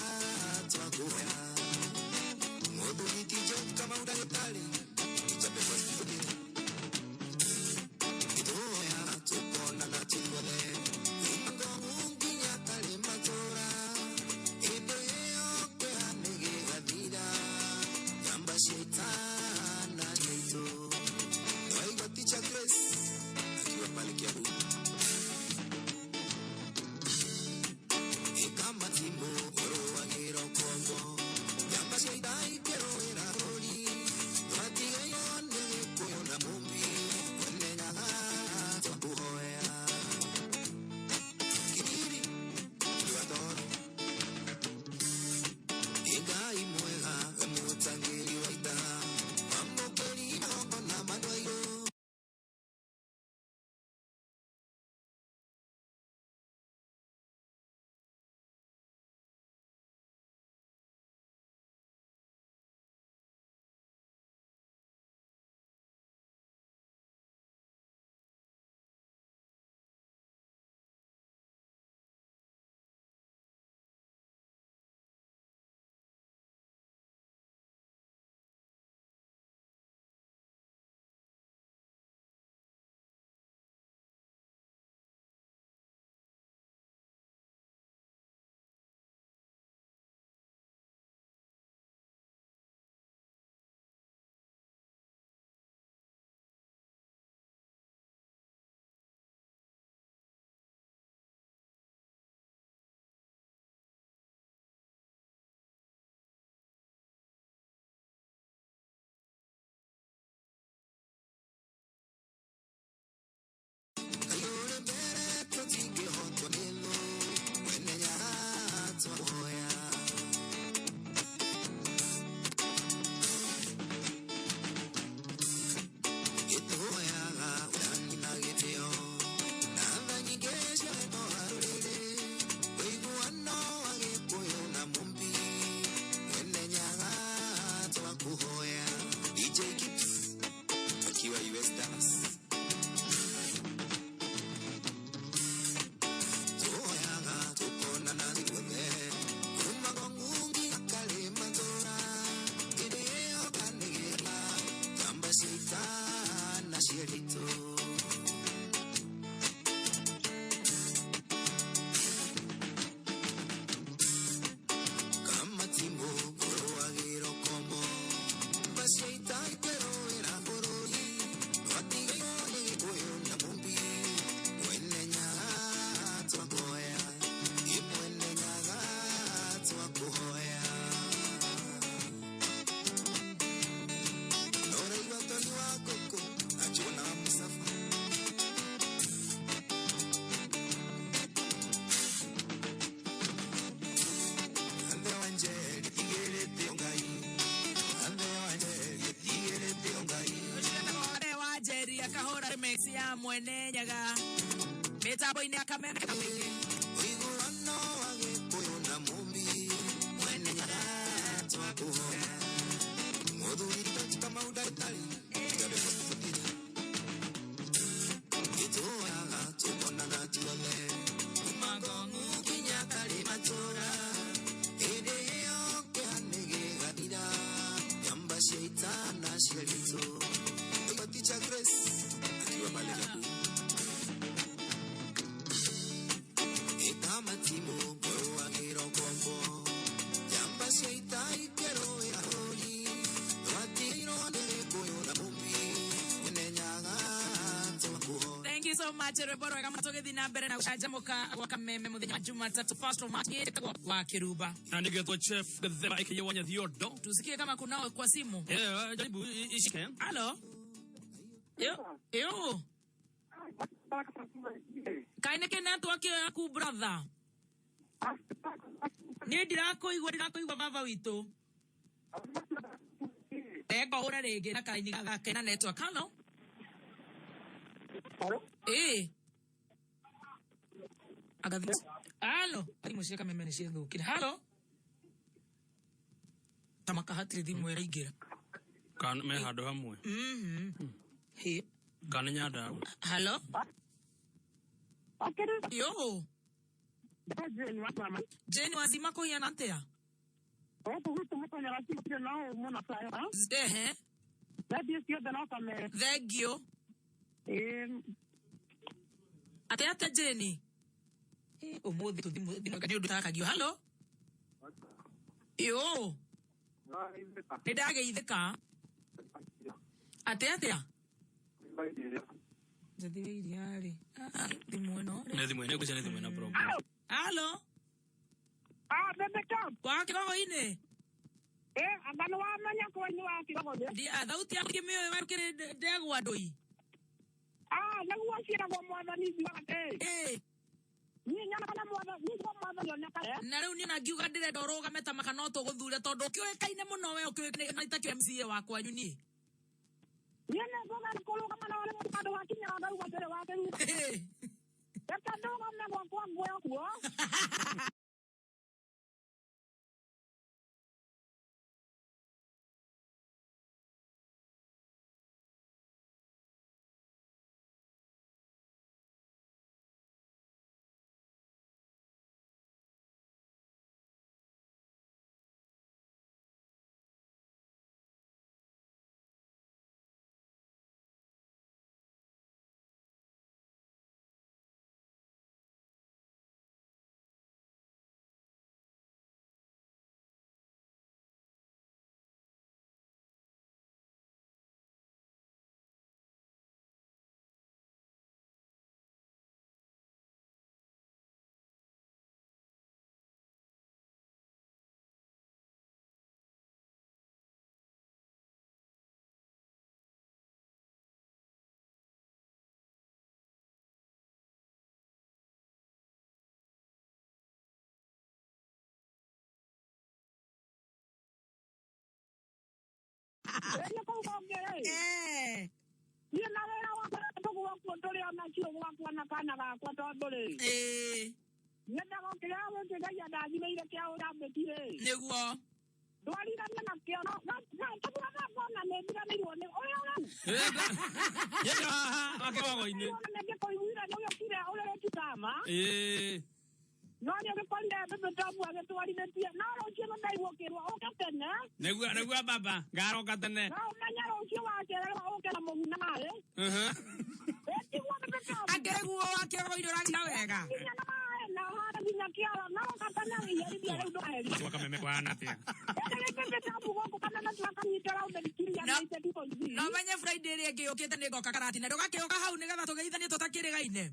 twakũhoya. Mũthuri ti John Kamau ndagĩtarĩ, Ichape Hospital. Itũhoyaga tũkonana ithuothe, kuma Ngong'u nginya Karĩmatũra. Hĩndĩ ĩyo kĩeha nĩgĩgathira, njamba cia ita na ciaitũ. Nĩwaigua Teacher Grace akiwa pale Kiambu. Ĩka matimũ ũrũagĩra ũkombo, njamba cia ita ikĩrũĩra bũrũri. Twatigairwo nĩ Gĩkũyũ na Mũmbi, Mwene Nyaga twakũhoya. Kiriri ndwatoro, Ĩ Ngai mwega, we mũtangĩri wa ita, amũkĩri magongona ma andũ airũ. Ngai ũrĩ mbere tũtingĩhotwo nĩ thũ, Mwene Nyaga twakũhoya. Ĩtũhoyaga wendani na gĩtĩo, na tha nyingĩ cia wendo wa rũrĩrĩ, ũiguano wa Gĩkũyũ na Mũmbi. Mwene Nyaga twakũhoya. DJ Gibbs akiwa US Dallas. Tũhoyaga tũkonana ithuothe, kuma Ngong'u nginya Karĩmatũra. Hĩndĩ ĩyo kĩeha nĩgĩgathira, njamba cia ita na ciaritũ. Kamatimũ ũrũagĩra ũkombo, njamba cia ita ikĩrũĩra bũrũri. Twatigairwo nĩ Gĩkũyũ na Mũmbi, Mwene Nyaga twakũhoya. Ĩ Mwene Nyaga twakũhoya. Noraigua Toni wa Ngũkũ akiona wa Mustafa. Anthe wa Njeri tigĩrĩte Ngai, Anthe wa Njeri tigĩrĩte Ngai. Ũcio wa Njeri akahũra remix ya Mwene Nyaga mĩtambo-inĩ ya Kameme Kamĩingĩ. Ũiguano wa Gĩkũyũ na Mũmbi, Mwene Nyaga twakũhoya. Mũthuri George Kamau ndagĩtarĩ, Ichape Hospital. Itũhoyaga tũkonana ithuothe, kuma Ngong'u nginya Karĩmatũra. much rwĩmbo rwega mũno tũgĩthiĩ na mbere na gũcanjamũka gwa kameme mũthenya wa Jumatatu 1st of March gĩtagwo wa Kiruba. Na nigetwo Chef Gathema aka Wanyathiondo. Tusikie kama kunao kwa simu. Eh, jaribu ishike. Halo. Yo, yo. Kaĩ nĩkĩ network ĩyo yaku brother? Niĩ ndirakũigua baba witũ. Ego ũre rĩngĩ na karaini gake na network. Halo. Eh. Agathi. Halo. Thimũ cia kameme nĩ ciathũkire. Halo. Tamaka hatirĩ thimũ ĩraingĩra. Kan me handũ hamwe. He. Kana Nyandarua. Halo. Yo. Jane wazima kũhiana atĩa? Ehe. Thank you. Atĩa atĩa Jane? Ũmũthĩ tũthimũ nĩ ũndũ ũtakagio. Halo. Yo. Nĩ ndageithĩka. Atĩa atĩa? Njathire iria rĩ. Ah, thimũ ĩno rĩ. Nĩ thimũ ĩno ngwĩciria nĩ thimũ ĩna problem. Halo. Wa kĩrogo-inĩ? Anga nĩ wamenya kwa-inĩ wa kĩrogo-inĩ. Thauti yaku ndĩmĩũĩ we ũkĩrĩ ndegwa ndũi. Nĩguo ciĩragwo mwathani ngiuga atĩ. Niĩ nyonaga na mwathani, niĩ nĩguo mwathani onekaga. Na rĩu niĩ na ngiuga ndĩrenda ũrũgame ta maka no tũgũthure tondũ ũkĩũĩkaine mũno we ũkĩũĩkaine na itakĩo MCA wa kwanyu niĩ. Niĩ nĩnguga kũrũgama na ũrĩa mũndũ wakinyaga ngauga atĩrĩ wa kĩruru. Reke ndũgame gwakwa nguoya kuo. Nĩ kũu kũngĩ-rĩ. Niĩ na wĩra wakwa tũgwakuo tũrĩ ona cio gwakwa na kana gakwa tondũ rĩ. Nyendaga kĩrĩa gĩkĩ Ngai andathimĩire kĩa ũrambĩti-rĩ. Nĩguo. Ndwariranie nakĩo tũgũa ona nĩ ndiganĩirwo nĩ ũrĩa ũrau. Yenda haha wa kĩrogo-inĩ. Ona nĩngĩkũiguire nĩ ũgĩũkire ũrĩa wĩkitama. No nĩ ũgĩkorire Bebe Top agĩtwarithĩtie no rũciũ nĩ ndaigua ũkĩrwo ũke tene. Nĩguo nĩguo baba ngaroka tene. No ũmenye rũciũ wacererwo ũke na mũhu na maĩ. Ĩtiguo Bebe Top. Akĩrĩguo wa kĩrogo-inĩ ũrakira wega. Nginya na maĩ na ũhande nginya kĩoro no ũka tene ũiherithie rĩu ndũkaherithie. Wa kameme kũhana atĩa? Ĩndĩ Bebe Top gũkũ kameme tũgakanyita raundi kiria No. na ithe ndiko No menye Friday ĩrĩa ĩngĩ yũkĩte nĩ ngoka Karatina. Ndũgakĩũka hau nĩgetha tũgeithanie tũtakĩrĩgaine.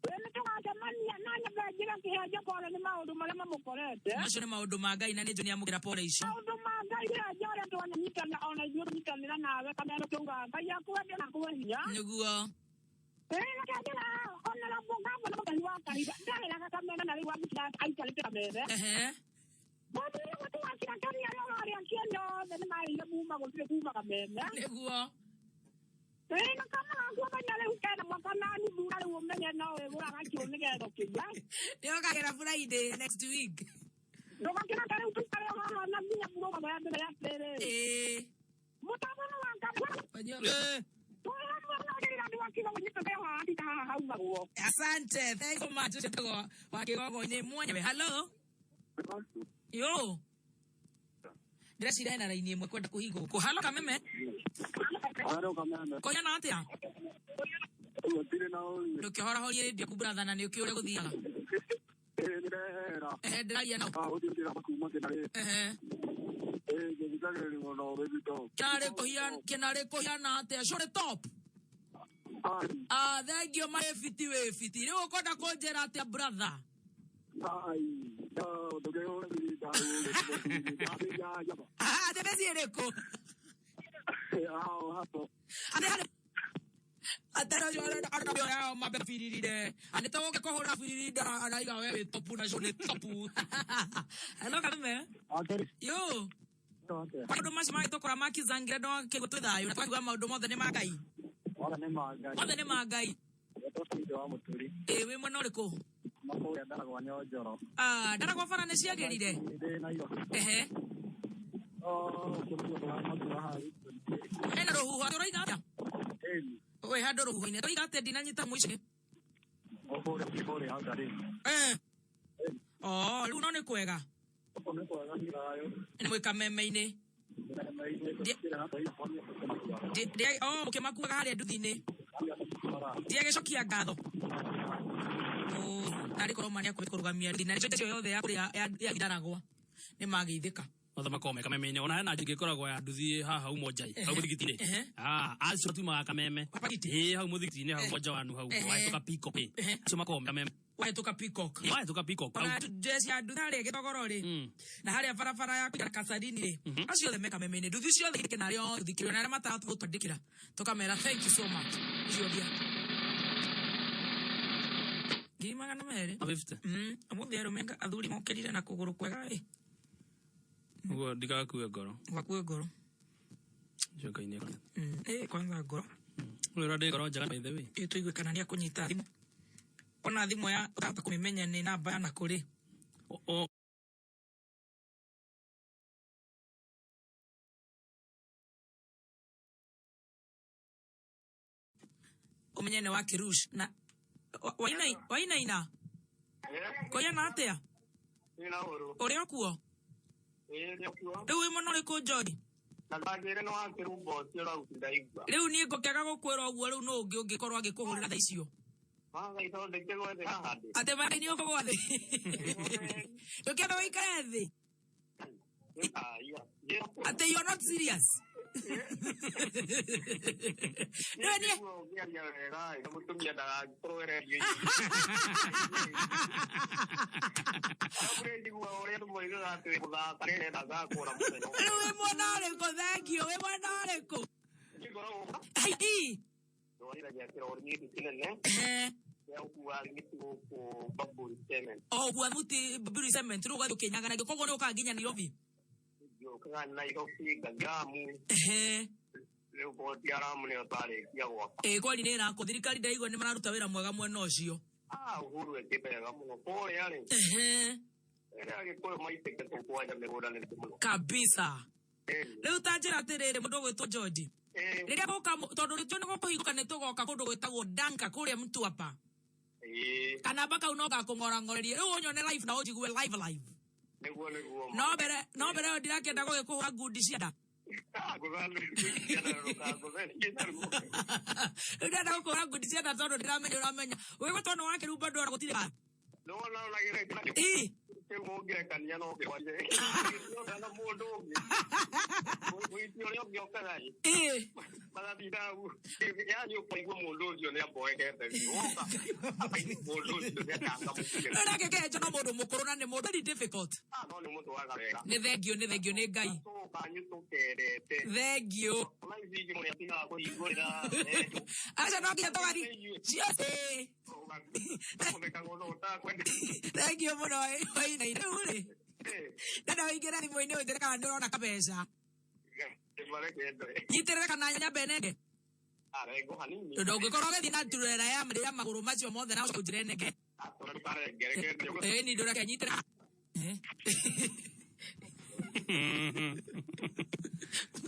Nĩ tũgacemania na nyambe njĩre kĩhenjo pole nĩ maũndũ marĩa mamũkorete. Macio nĩ maũndũ ma Ngai na nĩ njũĩ nĩamũkĩra pole icio. Maũndũ ma Ngai kĩhenjo ũrĩa twanyitanĩra ona ithuĩ tũnyitanĩra nawe kameme tũuga Ngai akwende na akũhe hinya. Nĩguo. Reke njĩra honorable Gavana Mũthoni wa Kahiga ndarĩraga kameme na rĩu wabici aikarĩte kameme. Mũthuri ũyũ twakira Kenya arĩa ũrarĩa kĩenyo othe nĩ marĩire kuma gũtirĩ kuma kameme. Nĩguo. Ĩĩ kama gaku ũmenye rĩu kena mwaka na nuthu na rĩu ũmenye no wĩgũraga kĩũ nĩgetha ũkĩgĩa. Nĩũkagĩra Friday next week. Ndũgakĩra ta rĩu tũikare haha na nginya mũrũgamo ya mbere ya atĩrĩrĩ. Mũtongoria wa Kameme. Asante. Thank you so much. Ũcio wĩtagwo wa kĩgogo-inĩ mwenyewe. Hello. Yo. Ndĩreciria hena raini ĩmwe kwenda kũhingwo gũkũ. Halo Kameme. Halo Kameme. Kũhiana atĩa? Gũtirĩ na ũru. Ndũkĩhorahorie rĩndiũ yaku brother na nĩ ũkĩũĩ ũrĩa gũthiaga. Ĩĩ nĩndehera. Ehe ndĩraria nao. Ũthiĩ ndĩramba kuma kĩnarĩ. Ehe. Ĩĩ ngĩthikagĩrĩria mũno Baby Top. Kĩnarĩ kũhiana atĩa? Shore top. Ah, thank you my fiti we fiti. Rĩu ũkwenda kũnjĩra atĩa brother? Ah, atĩ mĩciĩ ĩrĩkũ? Atĩ harĩ atero mabe firirire anito ke kohora firirire araiga we topu na shone topu. Hello kameme. Yo. Maũndũ macio magĩtũkora makizangire no kĩguo twĩ thayũ na twakiuga maũndũ mothe nĩ ma Ngai. Mothe nĩ ma Ngai. Ĩ wĩ mwena ũrĩkũ? Ah, Ndaragwa bara nĩ ciagĩrire? Ehe. Hena rũhuho ũroiga atĩa? Wĩ handũ rũhuho-inĩ ũroiga atĩa ndinanyita mũico? Eh. Oh, rĩu no nĩ kwega. Nĩ mwĩ kameme-inĩ. Oh, mũkĩmakuaga harĩa nduthi-inĩ. Ndiagĩcokia ngatho. Oh, narĩ korwo ma nĩakũrũgamia nduthi na nĩcio yothe ya kũrĩa ya Ndaragwa nĩ mageithĩka. Othe makoragwo me kameme-inĩ ona hena njĩra ĩkoragwo ya nduthi haha hau monjai hau mũthigiti-inĩ. Ah, acio matumaga kameme. Ĩĩ hau mũthigiti-inĩ hau monja wanu hau wahĩtũka Peacock ĩ. Acio makoragwo me kameme. Wahĩtũka Peacock. Wahĩtũka Peacock. Ona jeshi ya nduthi harĩa Gĩthogoro rĩ na harĩa barabara ya kũingĩra Kasarini rĩ acio othe me kameme-inĩ nduthi ciothe irĩ na arĩa othe thikĩrĩria na arĩa matatũtwandĩkĩra tũkamera thank you so much icio 200,000. 50. Ũmũthĩ arũme athuri mokĩrire na kũgũrũ kwega ĩ. Ũguo ndigakue ngoro. Wakue ngoro. Njoka-inĩ. Kwanza ngoro. Ũyũ ũrĩa ngoro njega by the way. Ĩ tũigue kana nĩekũnyita thimũ. Ona thimũ ya ũtahota kũmĩmenya nĩ namba ya nakũrĩ. Ũmenye nĩ wa Kirush na wainaina. Kũigana atĩa? Ũrĩ o kuo? Rĩu wĩ mwena ũrĩkũ Njori? Rĩu niĩ ngũkĩaga gũkwĩra ũguo rĩu nũ ũngĩ ũngĩkorwo agĩkũhũrĩra thaa icio? Atĩ maĩ nĩ ũkũgwa thĩ. Ndũkĩambe ũikare thĩ. Atĩ you are not serious. Rĩu niĩ rĩu wĩ mwena ũrĩkũ? Thank you. Wĩ mwena ũrĩkũ? Ai. Oh, gua muti Baburi Cement rĩu ũgathiĩ ũkĩnyaganagia koguo nĩ ũkaga nginya Nairobi. Ĩ kweli nĩ ĩrakwo thirikari ndaigua nĩ mararuta wĩra mwega mwena ũcio. Kabisa. Rĩu ta njĩra atĩrĩrĩ mũndũ ũgwĩtwo George. Rĩrĩa gũka tondũ rĩtũ nĩ gũkũhingũka nĩ tũgoka kũndũ gwĩtagwo Danka kũrĩa Mtwapa. Kana kau no gakũng'orang'orerie rĩu ũnyone live na ũnjigue live live. No mbere ĩyo ndirakĩenda gũgĩkũhũra ngundi cia nda. Rĩu ndĩrenda gũkũhũra ngundi cia nda tondũ ndiramenya ũramenya. Wĩgwĩtwo nĩ wa Kĩrumba ndwara gũtirĩ bara. Ĩ. Nake kenjo no mũndũ mũkũrũ na nĩ mũndũ very difficult. Nĩ thengio, nĩ thengio nĩ Ngai. Thengio. Aca no nginya tũgathiĩ ciothe. Thengio mũno wainaina. Rĩu rĩ, ndenda ũingĩre thimũ-inĩ ũnjĩre kana nĩ ũrona kabeca. Nyitĩrĩre kana nyambe nenge. Tondũ ũngĩkorwo ũgĩthiĩ na turera ya ya magũrũ macio mothe na ũcoke ũnjĩre nenge. Ĩĩ ni ndũreke nyitĩrĩra.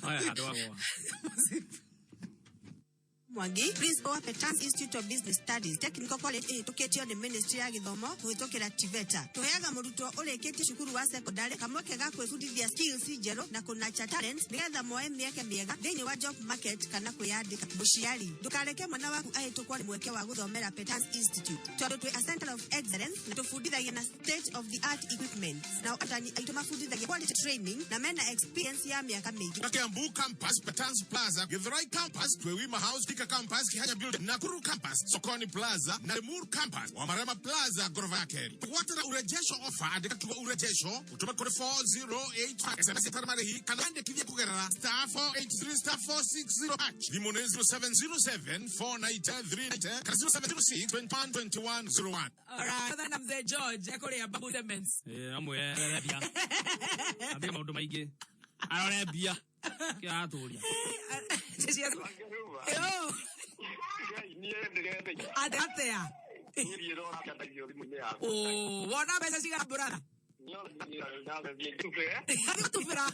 Haya handũ agwa. Mwangi, principal wa Petans Institute of Business Studies, Technical College ĩhĩtũkĩtio nĩ Ministry ya Gĩthomo kũhĩtũkĩra TVETA. Tũheaga mũrutwo ũrĩkĩtie cukuru wa secondary kamweke ga kwĩbundithia skills njerũ na kũnurture talents nĩgetha moe mĩeke mĩega thĩinĩ wa job market kana kwĩyandĩka. Mũciari, ndũkareke mwana waku ahĩtũkwo nĩ mweke wa gũthomera Petans Institute tondũ twĩ a center of excellence na tũbundithagia na state of the art equipment. Nao arutani aitũ mabundithagia quality training na mena experience ya mĩaka mĩingĩ. Na Kiambu Campus, Petans Plaza, Githurai Campus, Twewima House, Thika Thika campus Kihanya building, Nakuru campus Sokoni Plaza na Limuru campus wa Marema Plaza ghorofa ya keri. Kugwatĩra urejesho offer, andĩka kiugo urejesho utume kuri 4085 SMS ĩtarĩ marĩhi kana andĩkithie kũgerera star 483 star 460 hash. Thimũ nĩ 0707 490 kana 0706 21 21 01. Alright, na mzee George ekũrĩa Babu Cements. Amwe arore mbia. Ambia maũndũ maingĩ. Arore mbia. Kĩratũria. Yo. Ate atea. Oh, wona mbeca cigana brother? Gũtubĩra.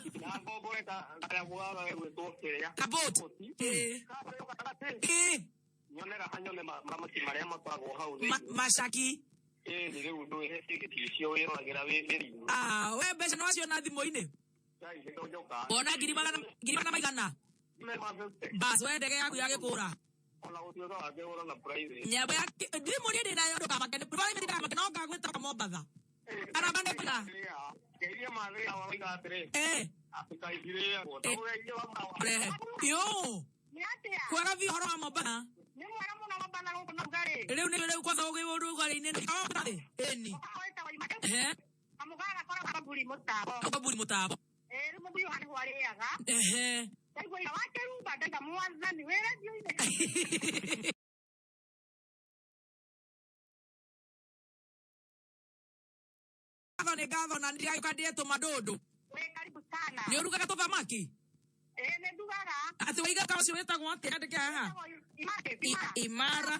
Kabot. Eh. Eh. Macaki. Ah, we mbeca no waciona thimũ-inĩ. Wona ngiri magana maigana. Bas, we ndege yaku ya gĩkũra. Nyambo ya thimũ niĩ ndĩ nayo ndũkamake, private ndũkamake, no ngagwĩta Mombatha. Kana bandĩka. Eh. Rehe. Yo. Kwega biũ ũhoro wa Mombatha. Rĩu nĩ rĩu kwanza ũgĩ ũrugarĩ-inĩ ĩni. Ehe. Kaburi mũtambo. Ehe. Ngatho nĩ ngatho na ndiragĩũka ndĩe tũmadũndũ. Nĩ ũrugaga tũthamaki? Atĩ waiga ka ũcio wĩtagwo atĩa andĩke haha? Imara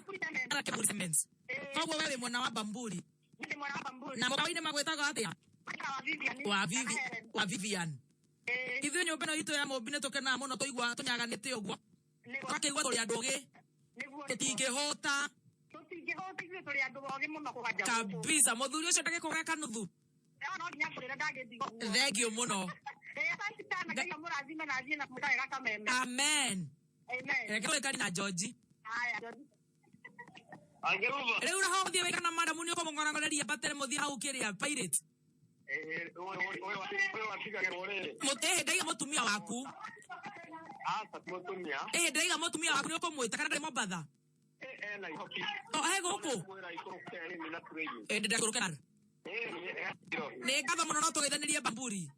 Keburi Cements. Koguo we wĩ mwena wa Bamburi. Na mũkawa-inĩ magwĩtaga atĩa? Wa Vivi wa Vivian. Ithuĩ nyũmba ĩno itũ ya Mũmbi nĩ tũkenaga mũno tũigua tũnyaganĩte ũguo. Tũgakĩigua tũrĩ andũ ogĩ. Tũtingĩhũta. Kabisa mũthuri ũcio ndagĩkũgĩa kanuthu. Thank you mũno. Amen. Reke tũrĩkanie na George. Rĩu raho ũthiĩ wĩka na madamu nĩ ũkũmũng'orang'oreria mbatere mũthiĩ hau kĩrĩa Pirate. Mũtĩhĩ ndaiga mũtumia waku. Ĩhĩ ndaiga mũtumia waku nĩ ũkũmwĩta kana ndarĩ Mombatha. O he gũkũ. Ĩndĩ ndakũrũke na. Nĩ ngatho mũno no tũgeithanĩrie Bamburi.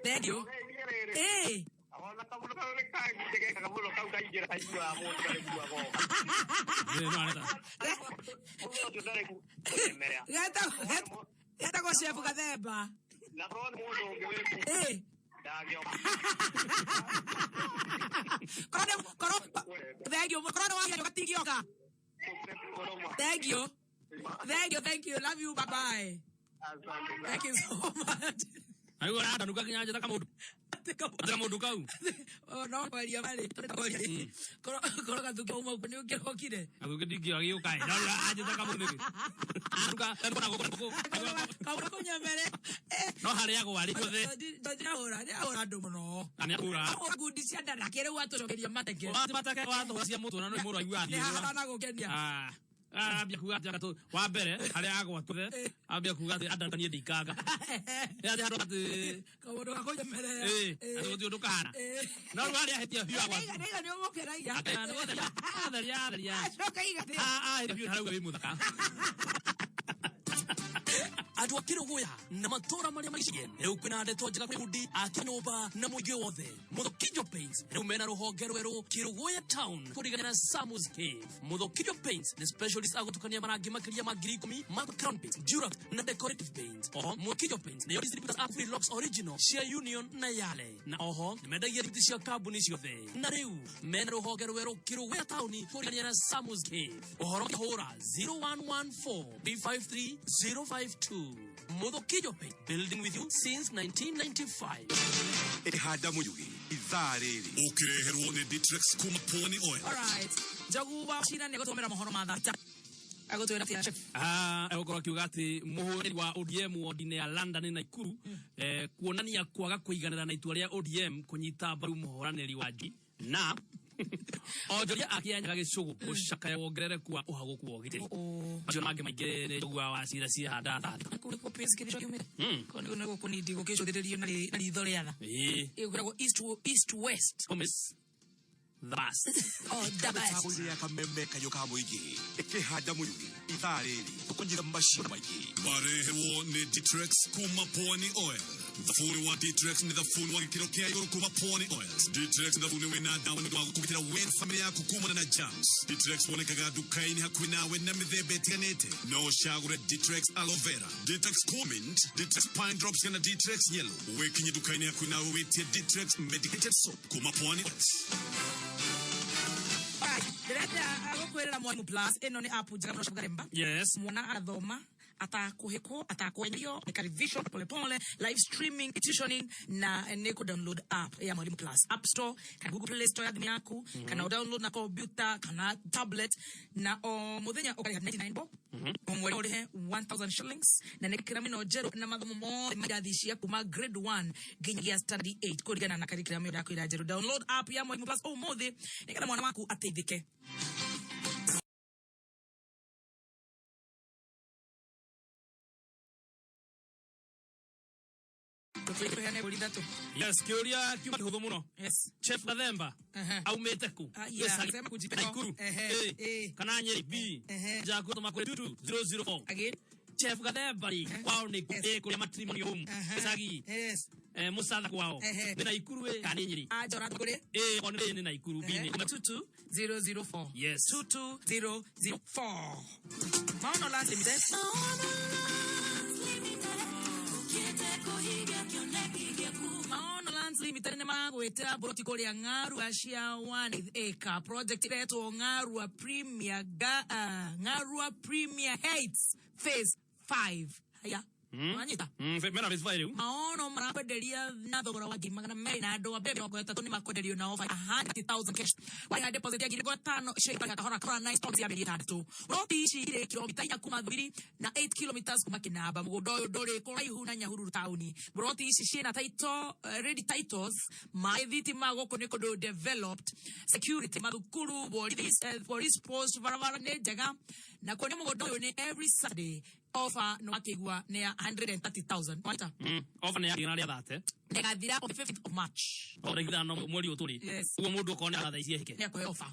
Thank you. Ĩĩ. Getagwo Chef Gathemba. Ĩĩ. Korwo korwo thank you. Korwo nĩ wahia gatingĩoka. Thank you. Thank you, thank you. Love you. Bye bye. Thank you so much. Rĩu aratanuka kinya njĩta kamũndũ. Ata kamũndũ kau. Oh, no kwaria marĩ. Korwo korwo gathuki uma nĩ ũngĩrokire. Gathuki ndingĩagĩũka. No anjĩta kamũndũ nĩkĩ? Anuka na gũkũ. Kaũndũ kũnyemere. No harĩa agwa rĩ guothe. Ndĩrahũra, ndĩrahũra andũ mũno. Nĩ ahũra. Ahũra ngundi cia ndarake rĩu atũcokeria mateke. Mateke watũra cia mũtwe na nĩ mũndũ aigua Nĩ haha na gũkenia. Ah. Ambia kuga atĩ gatũ wa mbere harĩa agwa tuthe ambia kuga atĩ andania ndikanga. Atĩ handũ atĩ Kaũndũ ga kũnyemerera. ĩĩ atĩ gũtirĩ ũndũ kahana. No rĩu harĩa ahĩtia biũ agwa. Ndaiga nĩ ũmũkenagia. Atheria atheria. Acoka iga atĩa. Ahĩtia biũ harauga wĩ mũthaka. Andũ a Kĩrũgũya na matũũra marĩa marigicĩirie rĩu kwĩna ndeto njega kwĩ bundi a kĩnyũmba na mũingĩ wothe. Mũthũkijo Paints rĩu mena rũhonge rwerũ Kĩrũgũya Town kũrigania na Samus Cave. Mũthũkijo Paints nĩ specialist a gũtukania marangi makĩria ma 10,000 ma Crown Paints, Durax na decorative paint. Oho Mũthũkijo Paints nĩyo distributors a Freelux Original cia Union na Yale, na oho nĩmendagia thiti cia kambuni ciothe. Na rĩu mena rũhonge rwerũ Kĩrũgũya Town kũrigania na Samus Cave. Ũhoro hũra 0114 353 052. Mũthũkijo Paint, building with you since 1995. Ĩhanda mũyugi ithaa rĩrĩ ũkĩreherwo nĩ Ditrex kuma Pwani Oil. Alright. Njogu wa Cira nĩ egũtũmĩra mohoro ma thaa. Agũtwĩra atĩa Chef? Ah, egũkorwo akiuga atĩ mũhũrĩri wa ODM wodi-inĩ ya London na Nakuru kuonania kwaga kũiganĩra na itua rĩa ODM kũnyita mbaru mũhũranĩri wa Jubilee na onjoria a Kĩanyaga gĩcũgũ gũcakaya wongerereku wa ũhagũku wa ũgitĩri. Macio na mangĩ maingĩ nĩ Njogu wa Wachira ciahanda thaa. Kũu nĩkuo Prince kĩrĩcho kiumĩte. Kũu nĩkuo nĩguo kũnindi gũkĩcũthĩrĩrio na ritho rĩa tha. Ĩĩ. Ĩkoragwo east west. Promise. The best. Oh, the best. Ya kameme kayo ka mũingĩ ĩkĩhanda mũyuri ithaa rĩrĩ tũkũnyita macio maingĩ Marehwo nĩ Ditrex kuma Pwani Oil. Thabuni wa Ditrex nĩ thabuni wa gĩkĩro kĩa igũrũ kuma Pwani Oils. Ditrex nĩ thabuni wĩna dawa nĩ ũndũ wa kũgitĩra we na famĩlĩ yaku kumana na germs. Ditrex wonekaga nduka-inĩ hakuhĩ nawe na mĩthemba ĩtiganĩte. No ũcagũre Ditrex Aloe Vera, Ditrex Cool Mint, Ditrex Pine Drops kana Ditrex Yellow. Wĩkinye nduka-inĩ hakuhĩ nawe wĩtie Ditrex Medicated Soap kuma Pwani Oils. Ndĩrenda gũkwĩrĩra Mwalimu Plus ĩno nĩ app njega mũno Gathemba. Yes. Mwana arathoma atakuhĩkwo atakwenyerio eka revision pole pole live streaming tuitioning na nĩ kũ download app ya Mwalimu Plus App Store kana Google Play Store ya thimũ yaku kana download na computer kana tablet na o mũthenya ũkarĩha 99 bob o mweri ũrĩhe 1000 shillings na nĩ kĩramino njerũ na mathomo mothe ma irathi cia kuma grade 1 nginyagia standard 8 kũringana na curriculum ĩyo ndakwĩra njerũ. Download app ya Mwalimu Plus ũmũthĩ nĩgetha mwana waku ateithĩke. Tũheane mbũri ithatũ. Yes, kĩũria kiuma kĩhũthũ mũno. Yes. Chef Gathemba aumĩte kũ? Yeah, Gĩcagi, sema kujipenda. Naikuru. Ehe, A, kana Nyeri. B. Jaku tũma kũrĩ 22004. Again. Chef Gathemba rĩ, kwao nĩ kũ? A, kũrĩa matrimony home. Gĩcagi. Yes. Mũcatha kwao. Nĩ Naikuru ĩ, kana nĩ Nyeri? Anjora kũrĩ. A, okorwo nĩ Naikuru, B nĩ 22004. Yes. 22004. Maono Lands Limited. Maono Lands Limited nĩ magwĩtĩra mburoti kũrĩa Ng'arua cia 1 acre project iretwo Ng'arua Premier Ng'arua Premier Heights Phase 5. Haya. Wanyita? Mena phase 5 rĩu. Maono marakwenderia na thogora wa 200,000 na andũ a mbere 30 nĩ makwenderio na offer 100,000 cash. Warĩha deposit ya 50,000 icio ikarĩha kahora kahora na installments ya mĩeri 6. Roti ici irĩ kilomita 4 kuma Thubiri na 8 kilometers kuma Kinamba. Mũgũnda ũyũ ndũrĩ kũraihu na Nyahururu taũni. Roti ici ciĩna title, ready titles, maĩ, thitima, gũkũ nĩ kũndũ developed, security, mathukuru, police post, barabara nĩ njega. Na kuonio mũgũnda ũyũ nĩ every Saturday. Offer no akigua nĩ ya 130,000. Wanyita? Offer nĩ ya igana rĩa thate. Ĩgathira on the 5th of March. O rĩngĩ ithano mweri ũyũ tũrĩ. Yes. Ũguo mũndũ okorwo nĩ aratha ici ehĩke. Nĩ akũhe offer.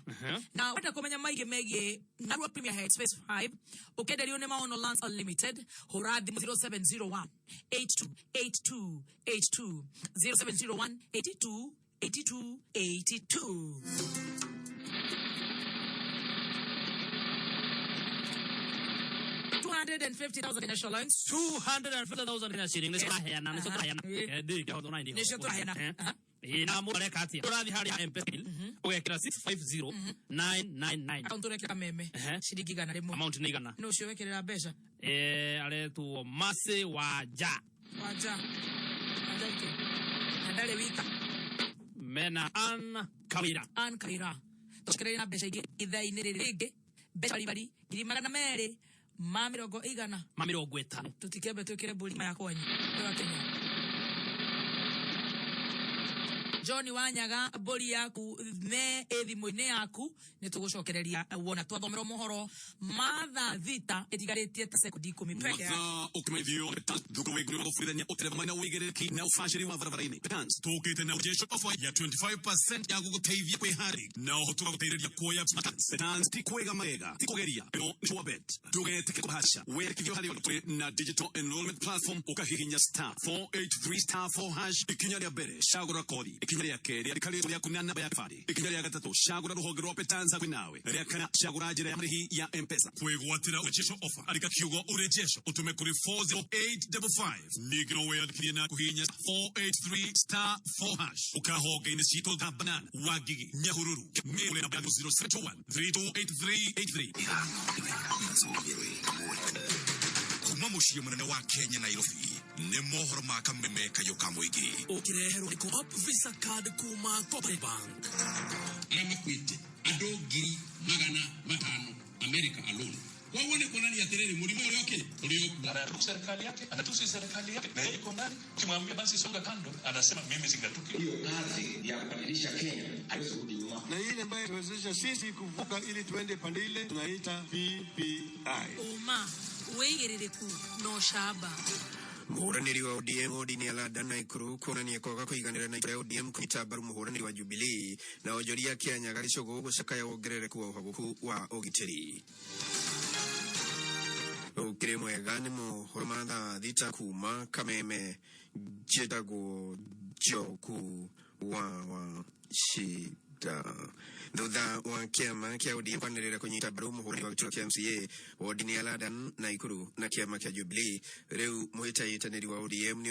Na wenda kũmenya maingĩ megiĩ Ng'arua Premier Heights Phase 5 ũkĩenderio nĩ Maono Lands Unlimited, hũra thimũ 0701 82 82 82 0701 82 82 82. 250,000 Kenya shillings. 250,000 Kenya shillings. Nĩcio tũraheana, nĩcio tũraheana. Ndĩ, kĩhotho na ndĩ. Nĩcio tũraheana. Ĩĩ, na mũndũ areka atĩa? Ũrathiĩ harĩa M-Pesa bill, ũgekĩra 650999. Account ũrekĩra kameme. Ciringi 100. Amount nĩ 100. Nũ ũcio wekĩrĩra mbeca? Aretwo Mercy Wanja. Wanja. Wanja ike. Na ndarĩ wika. Mena Ann Kawira. Ann Kawira. Tũcokererie na mbeca ingĩ ithaa-inĩ rĩrĩ rĩngĩ. Mbeca baribari 250,000. Ma 50. Tũtikĩambe twĩkĩre mbũri maya kwanyu. Andũ a Kenya. John Wanyaga mbũri yaku me ĩ thimũ-inĩ yaku nĩ tũgũcokereria wona twathomerwo mohoro ma thaa thita ĩtigarĩtie ta sekondi 10 peke yake. Mathaa ũkĩmeithio thukuru wĩngũ nĩ gũbundithania ũtereba na ũigĩrĩrĩki na ũbacĩri wa barabara-inĩ. Petans tũkĩte na ujesho offer ya 25% ya gũgũteithia kwĩharĩria na ũhotu wa gũteithĩrĩria kuoya Petans ti kwĩga magega ti kũgeria ĩno nĩ sure bet. Ndũgetĩke kũhaca wĩandĩkithio harĩ tũrĩ na digital enrollment platform ũkahihinya star 483 star 4 hash ikinya rĩa mbere cagũra kothi ikinya rĩa kerĩ andĩka rĩtwa rĩaku na namba ya kĩbandĩ ikinya rĩa gatatũ cagũra rũhonge rwa Petans hakuhĩ nawe rĩa kana cagũra njĩra ya marĩhi ya M-Pesa kwĩgwatĩra urejesho offer andĩka kiugo urejesho ũtũme kũrĩ 40855 ningĩ no wĩyandĩkithie na kũhihinya 483 star 4 hash ũkahonge-inĩ citũ ta Banana Wangigi Nyahururu Mĩũre namba yaku 071 328383 Kuma mũciĩ mũnene wa Kenya Nairobi nĩ mohoro ma kameme kayũ ka mũingĩ ũkĩreherwo nĩ Co-op Visa card kuma Cooperative Bank. Arĩa makuĩte andũ 500,000 America alone. Koguo nĩ kuonania atĩrĩrĩ mũrimũ ũrĩa ũkĩ ũrĩ okuo. Anatusi serikali yake, anatusi serikali yake na yeye iko ndani. Ukimwambia basi songa kando, anasema mimi singatuki. Hiyo kazi ya kubadilisha Kenya haiwezi kurudi nyuma. Na ile ambayo tuwezesha sisi kuvuka ili tuende pande ile tunaita BBI. Uma wĩigĩrĩrĩku na ũcamba. Mũhũranĩri wa ODM Odini Alanda Naikuru kuonania kwaga kũiganĩra na itua rĩa ODM kũnyita mbaru mũhũranĩri wa Jubilee na onjoria Kĩanyaga Gĩcũgũ gũcakaya wongerereku wa ũhagũku wa ũgitĩri. Ũkĩrĩ mwega nĩ mohoro ma thaa thita kuma Kameme njĩtagwo Njoku wa Wachida. Thutha wa kĩama kĩa ODM kwanĩrĩra kũnyita mbaru mũhũranĩri wa gĩturwa kĩa MCA wodi-inĩ ya Ladan Naikuru na kĩama kĩa Jubilee, rĩu mũhĩtahĩtanĩri wa ODM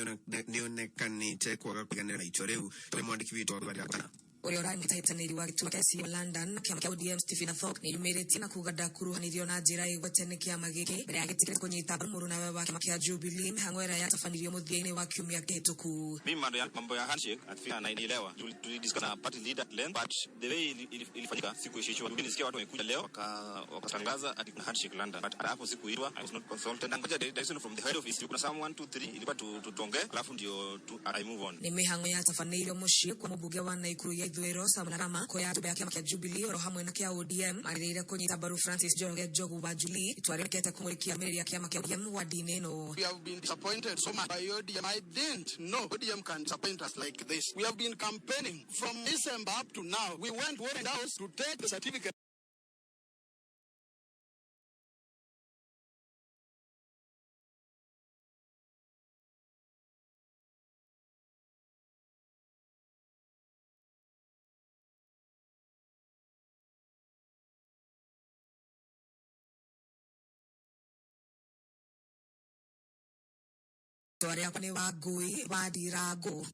nĩonekanĩte kwaga kũiganĩra na itua rĩu. Tũrĩ mwandĩki witũ wa Rwanda. Ũrĩa ũrarĩ mũhĩtahĩtanĩri wa gĩturwa kĩa MCA London na kĩama kĩa ODM Stephen Athok nĩyumĩrĩtie na kuga ndakuruhanirio na njĩra ĩgwete nĩ kĩama gĩkĩ mbere ya gĩtĩkĩrĩte kũnyita mbaru mũrũnawe wa kĩama kĩa Jubilee mĩhang'o ĩrĩa yatabanĩirio mũthia-inĩ wa kiumia kĩhĩtũku. Mimi mambo ya handshake nafikiri naelewa. Tulidiscuss na party leader at length, but the way ilifanyika sikuishishwa. Nilisikia watu wamekuja leo wakatangaza ati kuna handshake London, but hapo sikuitwa, I was not consulted. Ngoja direction from the head office, kuna some 1 2 3 ilikuwa tuongee, alafu ndio I move on. Nĩ mĩhang'o yatabanĩirio mũciĩ kwa mũmbunge wa Naikuru ya ithũĩro Samuel Arama kuoya njumbe ya kĩama kĩa Jubilee oro hamwe na kĩa ODM marĩrĩire kũnyita mbaru Francis Njoroge Njogu wa Jubilee itua rĩrekete kũmũrĩkia arũmĩrĩri a kĩama kĩa ODM wadi-inĩ ĩno. We have been disappointed so much by ODM. I didn't know ODM can disappoint us like this. We have been campaigning from December up to now. We went to Orange House to take the certificate. Rĩakwa nĩ Wangũi wa Ndirango.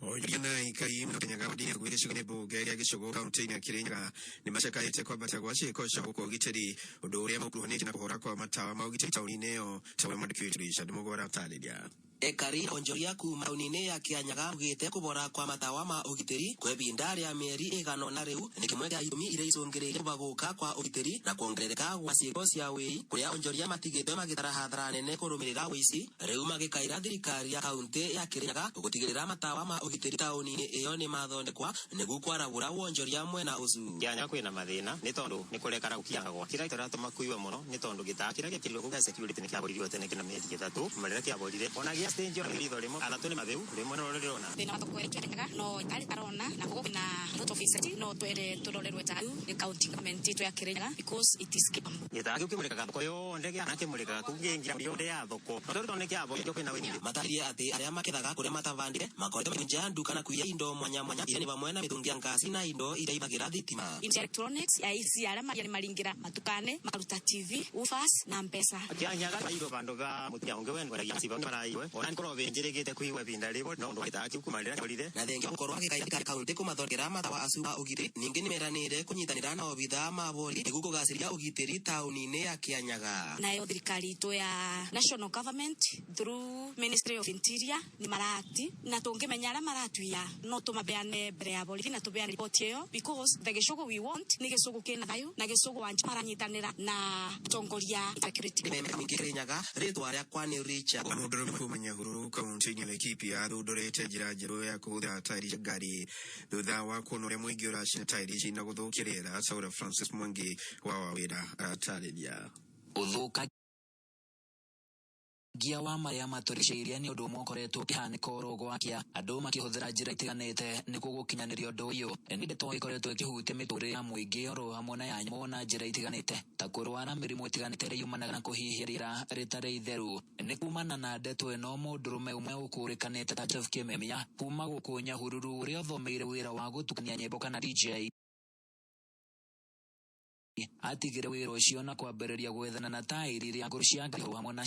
Onjoria na aikari makenyaga wadi ya gũcigo nĩ mbunge ya Gĩcũgũ kaunti-inĩ ya Kirinyaga nĩ macakaĩte kwambata gwa ciĩko cia gũkũ ũgitĩri, ũndũ ũrĩa makuruhanĩtie na kũhora kwa matawa ma ũgitĩri taũni-inĩ ĩyo ta ũrĩa mwandĩki witũ Richard Mũgora atarĩria. Ekari onjoria kuma taũni-inĩ ya Kianyaga ugĩte kũbora kwa matawa ma ũgitĩri kwa ihinda rĩa mĩeri ĩigana ũna rĩu nĩ kĩmwe kĩa itũmi iria icũngĩrĩirie kũbagũka kwa ũgitĩri na kuongerereka gwa ciĩko cia wĩi kũrĩa onjoria matigĩtwe magĩtara hathara nene kũrũmĩrĩra ũici rĩu magĩkaĩra thirikari ya kaunti ya Kirinyaga gũtigĩrĩra matawa ma ũgitĩri taũni-inĩ ĩyo nĩ mathondekwa nĩguo kwarahũra wonjoria mwena ũcio. Kianyaga kwĩna mathĩna nĩ tondũ nĩ kũrekara gũkiangagwo kĩrĩa kĩratũma kũiywo mũno nĩ tondũ gĩtaa kĩrĩa gĩekĩrirwo kũu gĩa security nĩ kĩagũrirwo tene kĩna mĩeri ĩtatũ kuma rĩrĩa kĩagũrire ona gĩa stage ona ritho rĩmwe atatũ nĩ matheu rĩmwe no rĩrona. Thĩna wa thoko ya Kirinyaga no itarĩ tarona na koguo kwĩna lot of insecurity no twere tũrorerwo ta rĩu nĩ county government itũ ya Kirinyaga because it is scam. Gĩtaa kĩu kĩmũrĩkaga thoko yothe gĩa na kĩmũrĩkaga kũu kĩngĩ yothe ya thoko no tondũ nĩ kĩabo kĩo kwĩna wĩingĩ. Mataririe atĩ arĩa makethaga kũrĩa matavandire makoretwo makĩenja nduka na kũiya indo mwanya mwanya iria nĩ hamwe na mĩtũngi ya ngasi na indo iria ibagĩra thitima. Indo electronics ya ici arĩa maria nĩ maringĩra matukane makaruta TV, woofers na mbeca. Kianyaga mairwo vandũ va mũtumia ũngĩ wendwaragia ciba maraiwe ona nĩkorwo vĩnjĩrĩgĩte kũigua ihinda rĩmwe no ũndũ wa gĩtaa kĩu kuma rĩrĩa kĩorire. Na thengia gũkorwo agĩkaĩra thirikari kaunti kũmathondekera matawa acu ma ũgitĩri ningĩ nĩmeranĩire kũnyitanĩra na obithaa ma borithi nĩguo kũgacĩria ũgitĩri taũni-inĩ ya Kianyaga. Nayo thirikari itũ ya national government through Ministry of Interior nĩ marati na tũngĩmenya arĩa maratuia no tũmabeane mbere ya borithi na tũbeane riboti ĩyo because the gĩcũgũ we want nĩ gĩcũgũ kĩna thayũ na gĩcũgũ wanji maranyitanĩra na atongoria security. Nĩ Kirinyaga rĩtwa rĩakwa nĩ Richard. Mũndũrũme kuma Nyahururu kaunti-inĩ ya Laikipia athundũrĩte njĩra njerũ ya kũhũthĩra taĩri cia ngari thutha wa kuona ũrĩa mũingĩ ũracina taĩri ici na gũthũkia rĩera. Saura Francis Mwangi wa Wawĩra aratarĩria. Ũthũkangia wa marĩa matũrigicĩirie nĩ ũndũ ũmwe ũkoretwo ũkĩhanĩka oro gwakĩa andũ makĩhũthĩra njĩra itiganĩte nĩguo gũkinyanĩria ũndũ ũyũ. Nĩ ndeto ĩkoretwo ĩkĩhutia mĩtũrĩre ya mũingĩ oro hamwe na ya nyamũ na njĩra itiganĩte ta kũrwara mĩrimũ ĩtiganĩte ĩrĩa yumanaga na kũhihia rĩera rĩtarĩ itheru. Nĩ kumana na ndeto ĩno mũndũrũme ũmwe ũkũrĩkanĩte ta Jeff Kimemia kuma gũkũ Nyahururu ũrĩa ũthomeire wĩra wa gũtukania nyĩmbo kana DJ atigire wĩra ũcio na kwambĩrĩria gwethana na taĩri iria ngũrũ cia ngari hamwe na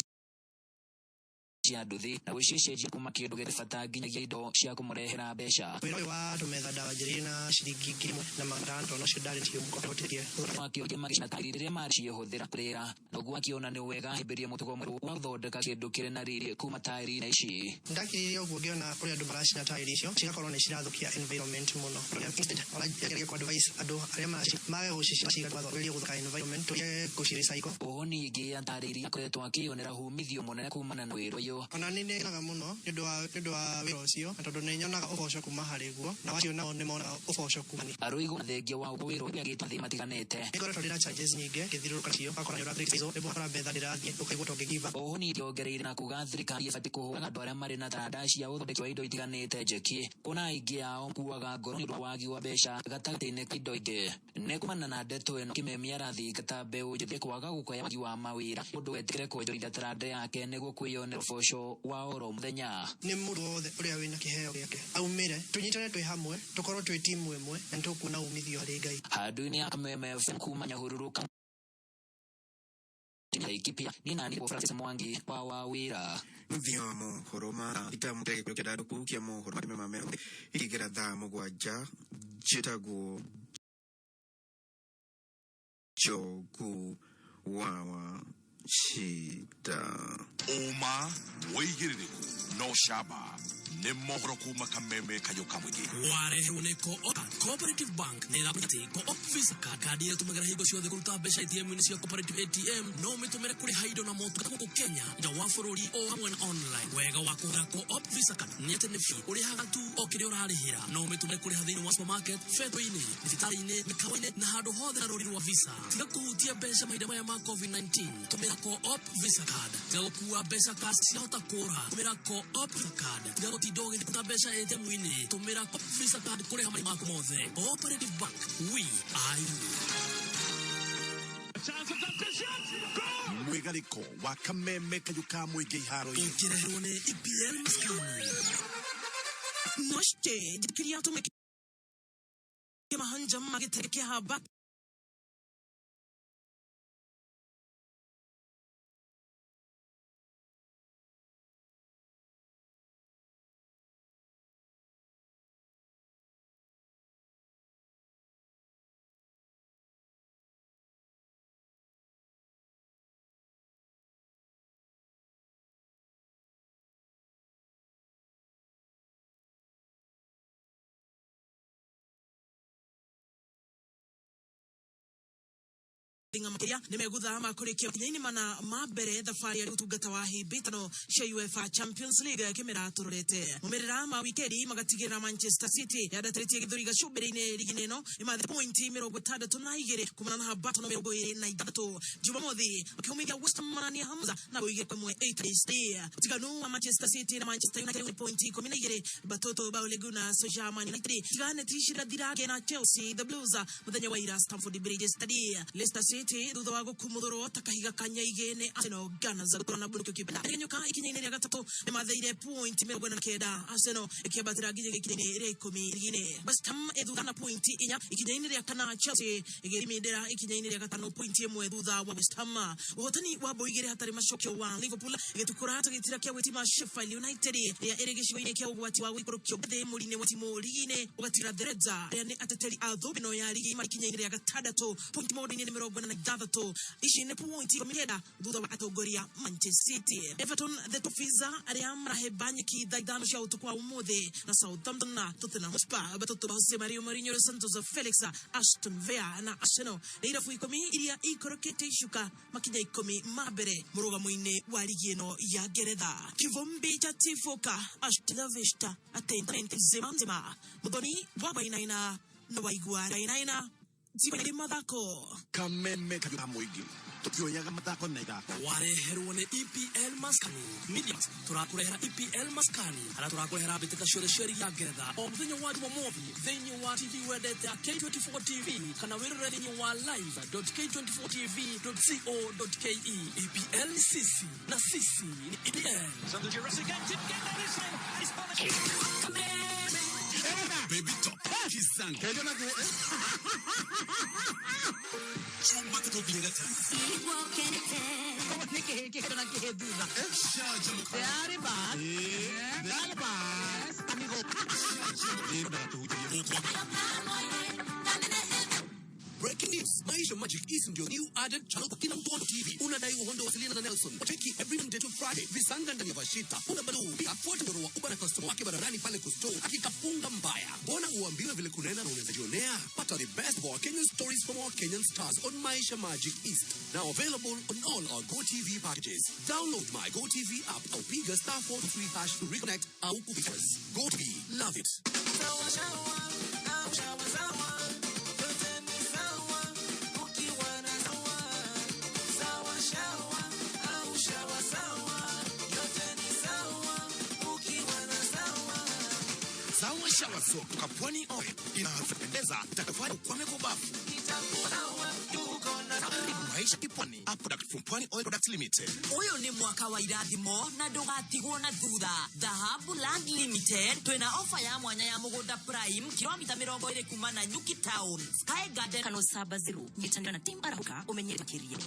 cia nduthi na gũcicenjia kuma kĩndũ gĩtarĩ bata nginyagia indo cia kũmũrehera mbeca. Wĩra ũyũ wa tũmetha ndawanjĩrĩirie na ciringi 1,500 tondũ nacio ndarĩ nacio mũhuko hotithie. Akĩũria magĩcina taĩri rĩrĩa marĩciĩhũthĩra rĩera na ũguo akĩona nĩ wega ahĩmbĩrie mũtugo mwerũ wa gũthondeka kĩndũ kĩrĩ na riri kuma taĩri-inĩ ici. Ndakĩrĩria ũguo ngĩona ũrĩa andũ maracina taĩri icio cigakorwo nĩ cirathũkia environment mũno. Instead, ona ngeria kũ advise andũ arĩa maracina mage gũcicina cigatũgerie gũthũka environment tũtige gũci recycle. Oho ningĩ atarĩirie akoretwo akĩyonera humithio mũnene kumana na wĩra ũyũ ũyũ. Ona nĩ ngenaga mũno nĩ ũndũ wa wĩra ũcio, na tondũ nĩ nyonaga ũboco kuma harĩ guo, na wacio nao nĩ monaga ũboco kuma niĩ. Arũigũ thengia wa ũguo wĩra ũrĩa agĩte mathĩna matiganĩte. Nĩ ngoretwo ndĩna charges nyingĩ ngĩthiũrũrũka nacio, ũgakora nĩ ũra rĩmwe ũgakora betha ndĩrathiĩ ũkaigua ta ũngĩ. Oho ningĩ ongereire na kuga thirikari ĩbatiĩ kũhũraga andũ arĩa marĩ na taranda cia ũthondeki wa indo itiganĩte njeki, kuona aingĩ ao makuaga ngoro nĩ ũndũ wa wagi wa mbeca gatagatĩ-inĩ ka indo ingĩ. Nĩ kumana na ndeto ĩno, Kĩmemia arathingata mbeũ njĩthĩ kwaga gũkoya wagi wa mawĩra mũndũ etĩkĩre kuonjorithia taranda yake nĩguo kwĩyonera ũboco wa oro mũthenya. Nĩ mũndũ wothe ũrĩa wĩna kĩheo gĩake aumĩre, tũnyitane twĩ hamwe, tũkorwo twĩ timu ĩmwe, na nĩtũkuona umithio harĩ Ngai. Handũ-inĩ ya Kameme FM kuma Nyahururu, Laikipia, ni nani Francis Mwangi wa wĩra. Mũthia wa mohoro ma 6 mũtege kĩrĩa kĩandandũku kĩa mohoro ma 27 ikĩingĩra thaa 7. Njĩtagwo Njogu wa Shida. Ũma, wĩigĩrĩrĩku no camba nĩ mohoro kuma Kameme kayũ ka mũingĩ. Wareherwo nĩ Co-op. Cooperative Bank nĩ ĩrakwĩra atĩ Co-op Visa Card, kandi ĩrĩa tũmagĩra hingo ciothe kũruta mbeca ATM-inĩ cia Cooperative ATM, no ũmĩtũmĩre kũrĩha indo na motungata gũkũ Kenya, nja wa bũrũri, o hamwe na online. Wega wa kũhũthĩra Co-op Visa Card nĩ atĩ nĩ free, ũrĩhaga tu o kĩrĩa ũrarĩhĩra. No ũmĩtũmĩre kũrĩha thĩinĩ wa supermarket, betro-inĩ, thibitarĩ-inĩ, mĩkawa-inĩ na handũ hothe na rũri rwa Visa. Tiga kũhutia mbeca mahinda maya ma COVID-19, tũmĩra Co-op Visa Card. Tiga gũkua mbeca cash, ciahota kũra, tũmĩra Co-op Visa Card. Tiga gũtinda ũgĩthiĩ mbeca ATM-inĩ, tũmĩra Co-op Visa Card kũrĩha marĩhi maku mothe. Cooperative Bank, we are you. Mwĩgarĩko wa Kameme kayũ ka mũingĩ iharo-inĩ. Ũkĩreherwo nĩ EPL Maskani. Noshte njĩtĩkĩria tũme mahanja magĩtere kĩhamba. Makiria nĩ megũthama kũrĩkia makinya-inĩ mana ma mbere thabarĩ ya ũtungata wa hĩmbĩtano cia UEFA Champions League kĩmera tũrorete. Maumĩrĩra ma wikendi magatigĩrĩra Manchester City yandatĩrĩtie gĩthũri gacũmbĩrĩ-inĩ rigi-inĩ ĩno, nĩmathĩ pointi 62 kumana na Hambatano 26. Jumamothi makĩhũmithia West Ham Marania Hamza na 2-1 Etihad. Ũtiganu wa Manchester City na Manchester United nĩ pointi 12. Batoto ba Ole Gunnar Solskjaer Man United tiganetishira Thirage na Chelsea the Blues mũthenya wa ira Stamford Bridge Stadium. Leicester City thutha wa gũkumuthũrwo ta kahiga kanyaigĩ nĩ Arsenal, Gunners gũtũra na bunduki kĩbenda Nyoka ikinya-inĩ rĩa gatatũ nĩmatheire pointi 49, Arsenal ĩkĩambatĩra nginya ikinya-inĩ rĩa 10 rigi-inĩ. West Ham ĩ thutha na pointi 4 ikinya-inĩ rĩa kana, Chelsea ĩgĩthimindĩra ikinya-inĩ rĩa gatano, pointi 1 thutha wa West Ham. Ũhotani wa mbao 2 hatarĩ macokio wa Liverpool ĩgĩtukũra ta gĩtira kĩa gwĩtima Sheffield United ĩrĩa ĩrĩ gĩcigo-inĩ kĩa ũgwati wa gũikũrũkio thĩ mũri-inĩ wa timu rigi-inĩ, ũgatigĩra the Reds arĩa nĩ ateteri a thũmbĩ ĩno ya rigi marĩ ikinya-inĩ rĩa gatandatũ, pointi maũndũ-inĩ nĩ 46. Ici nĩ pointi 19 thutha wa atongoria Manchester City. Everton the Toffees arĩa marahĩmba nyeki thaa 5 cia ũtukũ wa ũmũthĩ na Southampton na Tottenham Hotspur batoto ba Jose Mario Mourinho Santos Felix, Aston Villa na Arsenal nĩ irabu 10 iria ikorokete icuka makinya 10 ma mbere mũrũgamo-inĩ wa rigi ĩno ya Ngeretha. Kivumbi cha tifuka, hasta la vista, atentamente nzima nzima, muthoni wa Wainaina na waigua Wainaina timu mathako. Kameme kayũ ka mũingĩ, tũkĩoyaga mathako na ithako. Wareherwo nĩ EPL Maskani Medias. Tũrakũrehera EPL Maskani harĩa tũrakũrehera mbĩtĩka ciothe cia rigi ya Ngeretha o mũthenya wa Jumamothi thĩinĩ wa TV wendete ya K24 TV, kana wĩrore thĩinĩ wa live.k24tv.co.ke. EPL ni sisi na sisi ni EPL. Baby Top Kizanga Chumba tũthiĩ gatano. Nĩ kĩhĩ kĩhĩ na kĩhĩ thutha. Shanjamuka. They are back. They are back. Amigo. Breaking news. Maisha Magic East ndio new added channel kwa kila mtu on TV. Unadai uhondo wasiliana na Nelson. Cheki every Monday to Friday. Visanga ndani ya Vashita. Una bado pia fuata ndoro wa Uber na customer wake barabarani pale Kusto. Akikapunga mbaya. Mbona uambiwe vile kunaenda na unaweza jionea? Pata the best of our Kenyan stories from our Kenyan stars on Maisha Magic East. Now available on all our GoTV packages. Download my GoTV app au piga *43# to reconnect au kupiters. GoTV. Love it. Sawa Shower Soap kutoka Pwani Oil ina harufu ya kupendeza itakayofanya ukwame kwa bafu. Karibu Maisha Kipwani, a product from Pwani Oil Products Limited. Uyu ni mwaka wa irathimo na ndugatigwo na thutha. Dhahabu Land Limited twina ofa ya mwanya ya mugunda prime kilomita 20 kuma na Nyuki Town, Sky Garden kano 70 nyitanira na Tim Arahuka umenye makiria.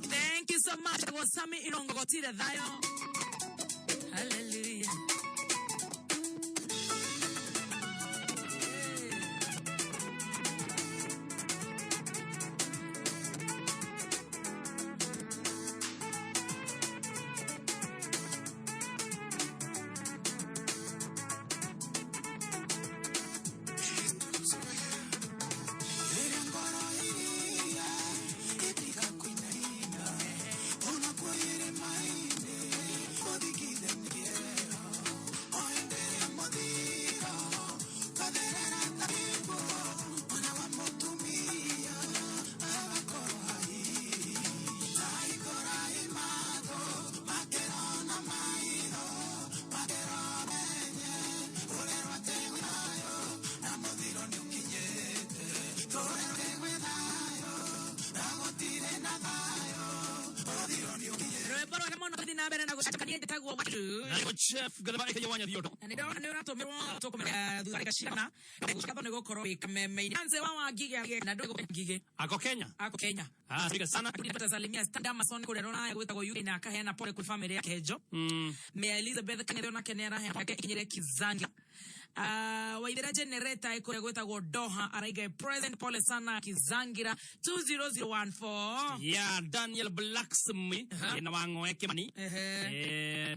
Thank you so much. Wasami Irongo gotire thayo. Hallelujah. na mbere na gũcakania njĩtagwo Wanjiru. Na nĩguo Chef Gathemba aka wa Nyathiũndo. Na nĩndĩrona nĩ ũratũmĩrwo tũkũmenya thutha wa ndagĩka cigana gũcatho nĩ gũkorwo wĩ kameme-inĩ. Anze wa Wangige na ndũĩ Ngige. Ako Kenya. Ako Kenya. Ah, asante sana. Tutasalimia Stan Amason kũrĩa rũraya gwĩtagwo UK na akaheana pole kwĩ famĩlĩ ya Kenjo. Mea Elizabeth Kang'ethe onake nĩ araheana yake ikinyĩre Kizangia. Waithera generator kũrĩa gwĩtagwo Doha araiga present pole sana Kizangira 20014. Ya Daniel Blacksmith na wa Ng'oe Kimani.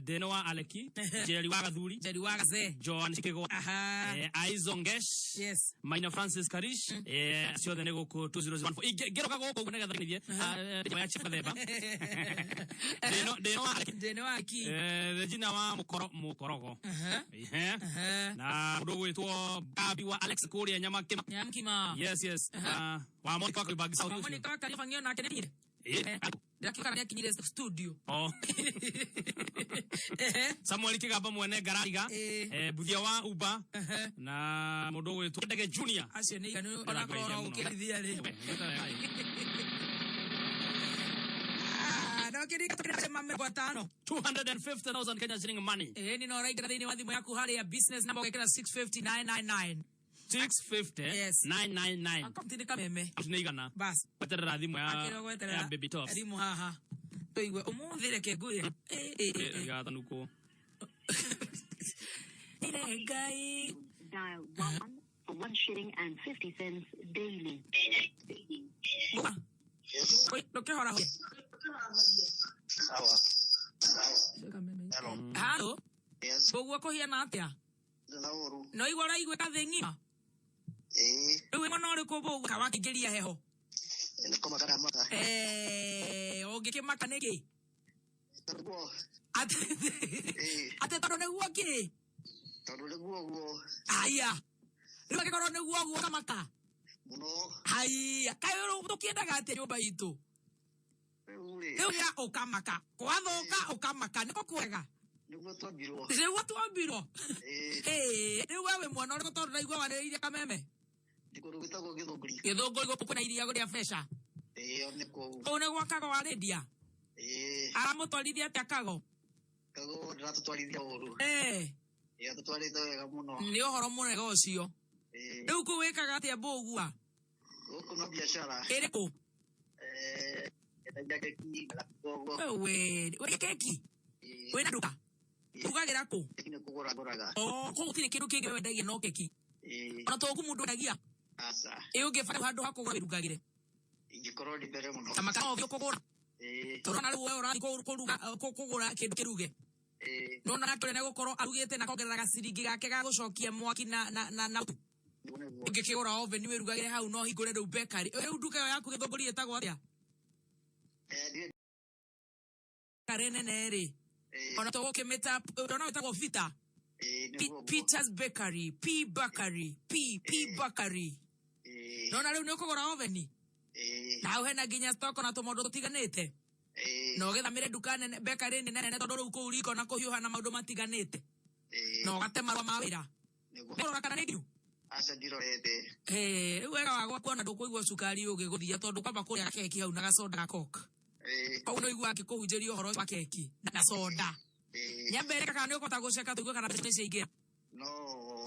Deno wa Aleki, Jerry wa Gathuri, Jerry wa Gaze, Joan Chikego, Aizo Ngesh, yes, Maina Francis Karish, ciothe nĩ gũkũ 2014. Ngĩroka gũkũ ũguo nĩgetha nithie ya Chief Gathemba. Deno wa Aleki. Deno wa Aleki. Regina wa Mukorogo. Na mũndũ ũgwĩtwo Babi wa Alex kũrĩa Nyamakima. Nyamakima. Yes, yes. Wa Monica wa Kariobangi South. Wa Monica wa Kariobangi onake nĩ Ndĩrakiuga nĩ akinyire studio. Oh. Samuel Kigamba mwene Ngarariga, Buthia wa Uber na mũndũ ũgwĩtwo Ndege Junior. Acio nĩ iganu onakorwo ũkĩrithia rĩ. No kĩrika tũkĩrĩa mĩrongo ĩtano. 250,000 Kenya shilling money. Ni no ũraingĩra thĩinĩ wa thimũ yaku harĩa business number ũgekĩra 650 999. 650 Yes. 999. Akaunti nĩ kameme. Nĩ igana. Bas. Gweterera thimũ Akĩrwo gweterera ya Baby Tops. Thimũ haha. Tũigue ũmũthĩ reke ngwĩre. Igathanukwo. Ngai. Dial 1 for 1 shilling and 50 cents daily. Ndũkĩhora ho. Sawa. Hello. Halo. Yes. Ũguo kũhiana atĩa? Ndĩna ũru. No igua ũraigua thĩ ng'ima? Ĩĩ. Rĩu wĩ mwena ũrĩkũ ũguo wakĩingĩria heho? Nĩ kũmaka ndamaka. Ũngĩkĩmaka nĩkĩ? Tondũ Atĩ tondũ nĩguo kĩ? Tondũ nĩguo ũguo. Haya. Rĩu angĩkorwo nĩguo ũguo ũkamaka? Mũno. Haya. Kaĩ rĩu tũkĩendaga atĩa nyũmba itũ? Rĩu ya ũkamaka. Gwathũka ũkamaka. Nĩko kwega? Nĩguo twambirwo. Nĩguo twambirwo? Rĩu we wĩ mwana ũrĩkũ tondũ ndaigua wanĩrĩirie kameme? Ndĩ kũndũ gwĩtagwo Gĩthũngũri. Gĩthũngũri gũkũ kwĩna iria rĩa beca? Ĩĩ, nĩ kũu. Kũu nĩ gwa Kago wa Lydia? Ĩĩ. Aramũtwarithia atĩa Kago? Kago ndaratũtwarithia ũru. Ĩĩ, atũtwarĩte wega mũno. Nĩ ũhoro mwega ũcio. Rĩu kũu wĩkaga atĩa Mbũgua? Gũkũ no biacara. Ĩrĩkũ? Nyendagia keki na koguo. We, wendagia keki? Wĩna nduka? Ũrugagĩra kũ? Keki nĩ kũgũra ngũraga. Oh, kũu gũtirĩ kĩndũ kĩngĩ wendagia no keki? Ona to ũguo mũndũ wendagia? Aca. Ĩ ũngĩbanga handũ ha kũgũra wĩrugagĩre? Ingĩkorwo ndĩ mbere mũno. Ta makara ũthiĩ kũgũra? Ĩĩ. Tondũ ona rĩu we ũrathiĩ kũruga, kũgũra kĩndũ kĩruge. Ĩĩ. Nĩwona nake ũrĩa nĩegũkorwo arugĩte na akongerera gaciringi gake ga gũcokia mwaki na ũtu. Ũngĩkĩgũra oven wĩrugagĩre hau no ũhingũre rĩu bakery. Rĩu nduka ĩyo yaku Gĩthũngũri ĩtagwo atĩa? Bakery nene rĩ. Ona tũgũkĩmĩta, ona ĩtagwo Vita. Peter's Bakery, P Bakery, P P Bakery. Nona rĩu nĩ ũkũgũra oven? Na hau hena nginya stock na tũmaũndũ tũtiganĩte. Na ũgĩthamĩre nduka nene, bakery nene tondũ rĩu kũu riko na kũhiũha na maũndũ matiganĩte. Na ũgate marũa ma wĩra. Ũrora kana nĩ ngiu? Aca ndirorete. Rĩu wega wa gwaku ona ndũkũigua cukari ũgĩgũthia tondũ kwamba kũrĩa keki hau na gacoda ga Coke. Koguo nĩ ũiguaga akĩkũhunjĩria ũhoro wa keki na soda. Nyambe ĩreka kana nĩ ũkũhota gũceka tũigue kana mbeca nĩ ciaingĩra. No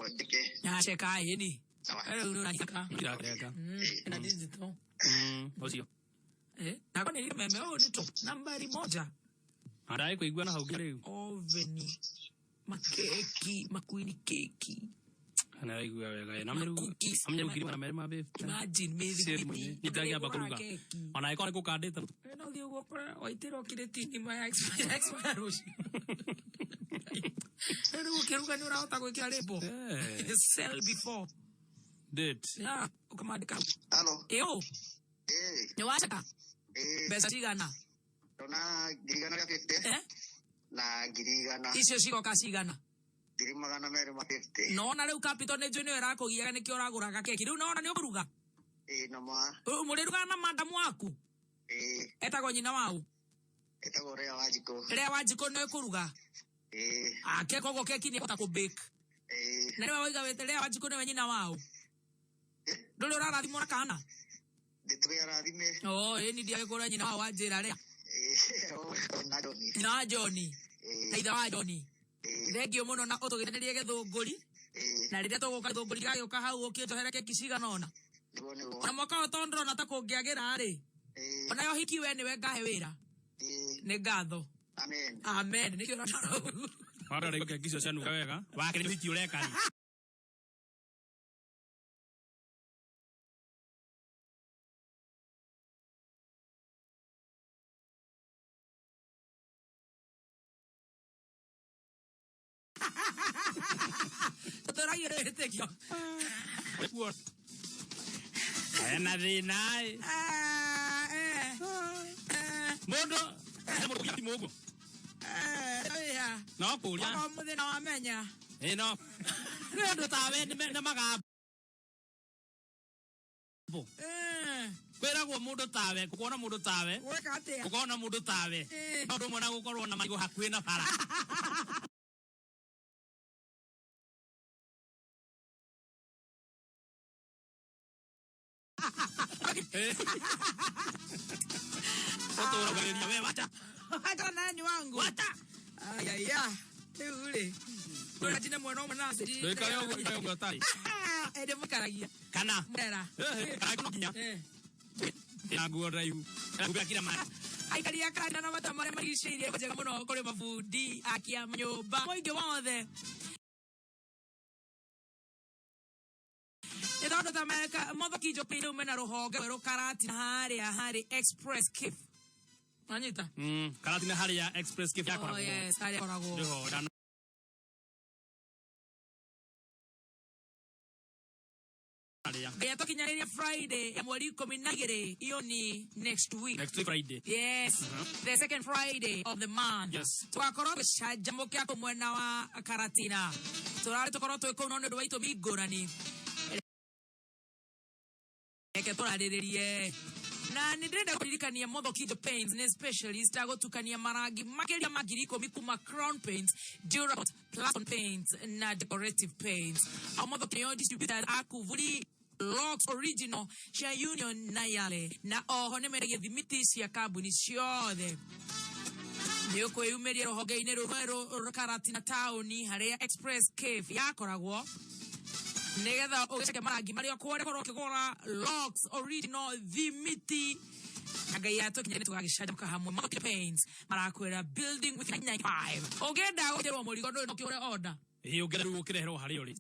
njĩke. Naceka ĩni. Rĩu nĩ ũranyita. Ndirakereka. Na digital. Ũcio. Na kwani ile meme ũyũ nĩ tu nambari moja. Andaĩ kũigua na hau rĩu. Oveni. Makeki, makuini keki. Ana igua wega. Na mmeru. Amnyeru ngiri magana merĩ ma fifty. Imagine mĩthiguiti. Nĩ ndagĩamba kũruga. Ona ĩkorwo nĩ kũkandĩte. No ũthiĩ ũguo ũkore waitĩrwo kirĩtini ma expire rũciũ. Rĩu ũkĩruga nĩ ũrahota gwĩkĩra label. Sell before. Date. Yeah, ũkamandĩka. Hello. Ĩũ. Nĩ waceka? Mbeca cigana? Ndona ngiri igana rĩa 50. Na ngiri igana. Icio cigoka cigana? Ngiri magana merĩ ma 50. Nona rĩu capital nĩ njũĩ nĩyo ĩrakũgiaga nĩkĩo ũragũraga keki. Rĩu nona nĩ ũkũruga? Ĩĩ na ma. Mũrĩrugaga na madamu waku? Ĩĩ. Etagwo nyina waũ? Etagwo Rea Wanjikũ. Rea Wanjikũ nĩ kũruga? Ĩĩ. Ake koguo keki nĩ ĩkũhota kũ-bake. Ĩĩ. Na nĩwe wauga wĩte Rea Wanjikũ nĩwe nyina waũ? Ndũrĩ ũrarathimwo na kana? Ndĩtũrĩ arathime. Oh, ĩni ndiagĩkũra nyina wao wanjĩra Rea. Na John. Na John. Na ithe wa John. Thengio muno na utugeithanirie githunguri. Na riria tuguka githunguri gagĩũka hau ũkĩnjohere keki cigana ũna. Na mwaka ũyũ tondũ ndĩrona ta kũngĩagĩra rĩ. Ona yo hiki we nĩwe ngahe wĩra. Nĩ ngatho. Amen. Amen. Nĩkĩo ũrona ũguo. Warora igua keki icio cianunga wega. Wakĩrĩ hiki ũreka rĩ. Tũtũragio nĩ wĩtĩkio. Ena thĩna ĩ. Mũndũ mũndũ gĩthimo ũguo. No kũria. O mũthenya wamenya. Ĩ no. Nĩ andũ tawe nĩ magambo. Kwĩragwo mũndũ tawe, gũkona mũndũ tawe. Gwĩka atĩa? Gũkona mũndũ tawe. No ũndũ ũmwe na gũkorwo na marigũ hakuhĩ na bara. Ũtũragĩrĩria we wacha. Wacha nani wangu. Wacha. Ayaya. Rĩu rĩ. Ndũrajine mwena ũmwe na acidi. Ndũikare ũguo ikare ũguo ũtarĩ. Ĩndĩ mũkaragia. Kana. Mera. Kana nginya. Na nguo ndaihu. Nguo kila mara. Aikari a Karatina na matũũra marĩa marigicĩirie njega mũno kũrĩ mabundi akia nyũmba mũingĩ wothe. Nĩ tondũ ta meka Mothoki Njũkĩ rĩu mena rũhonge rwerũ Karatina harĩa harĩ Express Cafe. Wanyita? Karatina harĩa Express Cafe yakoragwo. Oh yes, harĩa yakoragwo. Nĩho ndana Ngai atũkinyanĩrie Friday ya mweri 12 iyo ni next week. Next week Friday. Yes. The second Friday of the month. Yes. Tugakorwo tũgĩcanjamũkĩra kũ mwena wa Karatina. Tũrarĩ tũkorwo twĩ kũu no nĩ ũndũ wa itũmi ngũrani. Reke tũrarĩrĩrie. Na nĩ ndĩrenda kũririkania Mothoki Paints nĩ specialist a gũtukania marangi makĩria ma 10,000 kuma Crown Paints, Duracot, Plascon Paints na Decorative Paints. Ao Mothoki nĩo distributors a Kuvuli Locks Original cia Union na Yale, na oho nĩ mendagia thimiti cia kambuni ciothe. Nĩ ũkwĩyumĩria rũhonge-inĩ rũu rwerũ Karatina taũni harĩa Express Cafe yakoragwo, nĩgetha ũgĩceke marangi marĩa ũkũrĩa korwo ũkĩgũra Locks Original thimiti. Na Ngai atũkinyĩrie nĩ tũgagĩcanjamũka hamwe. Mothoki Paints marakwĩra building with 995. Ũngĩenda gũtĩrwo mũrigo ndũrĩ no kĩũre order. Ĩĩ ũngĩenda rĩu ũkĩreherwo harĩa ũrĩ.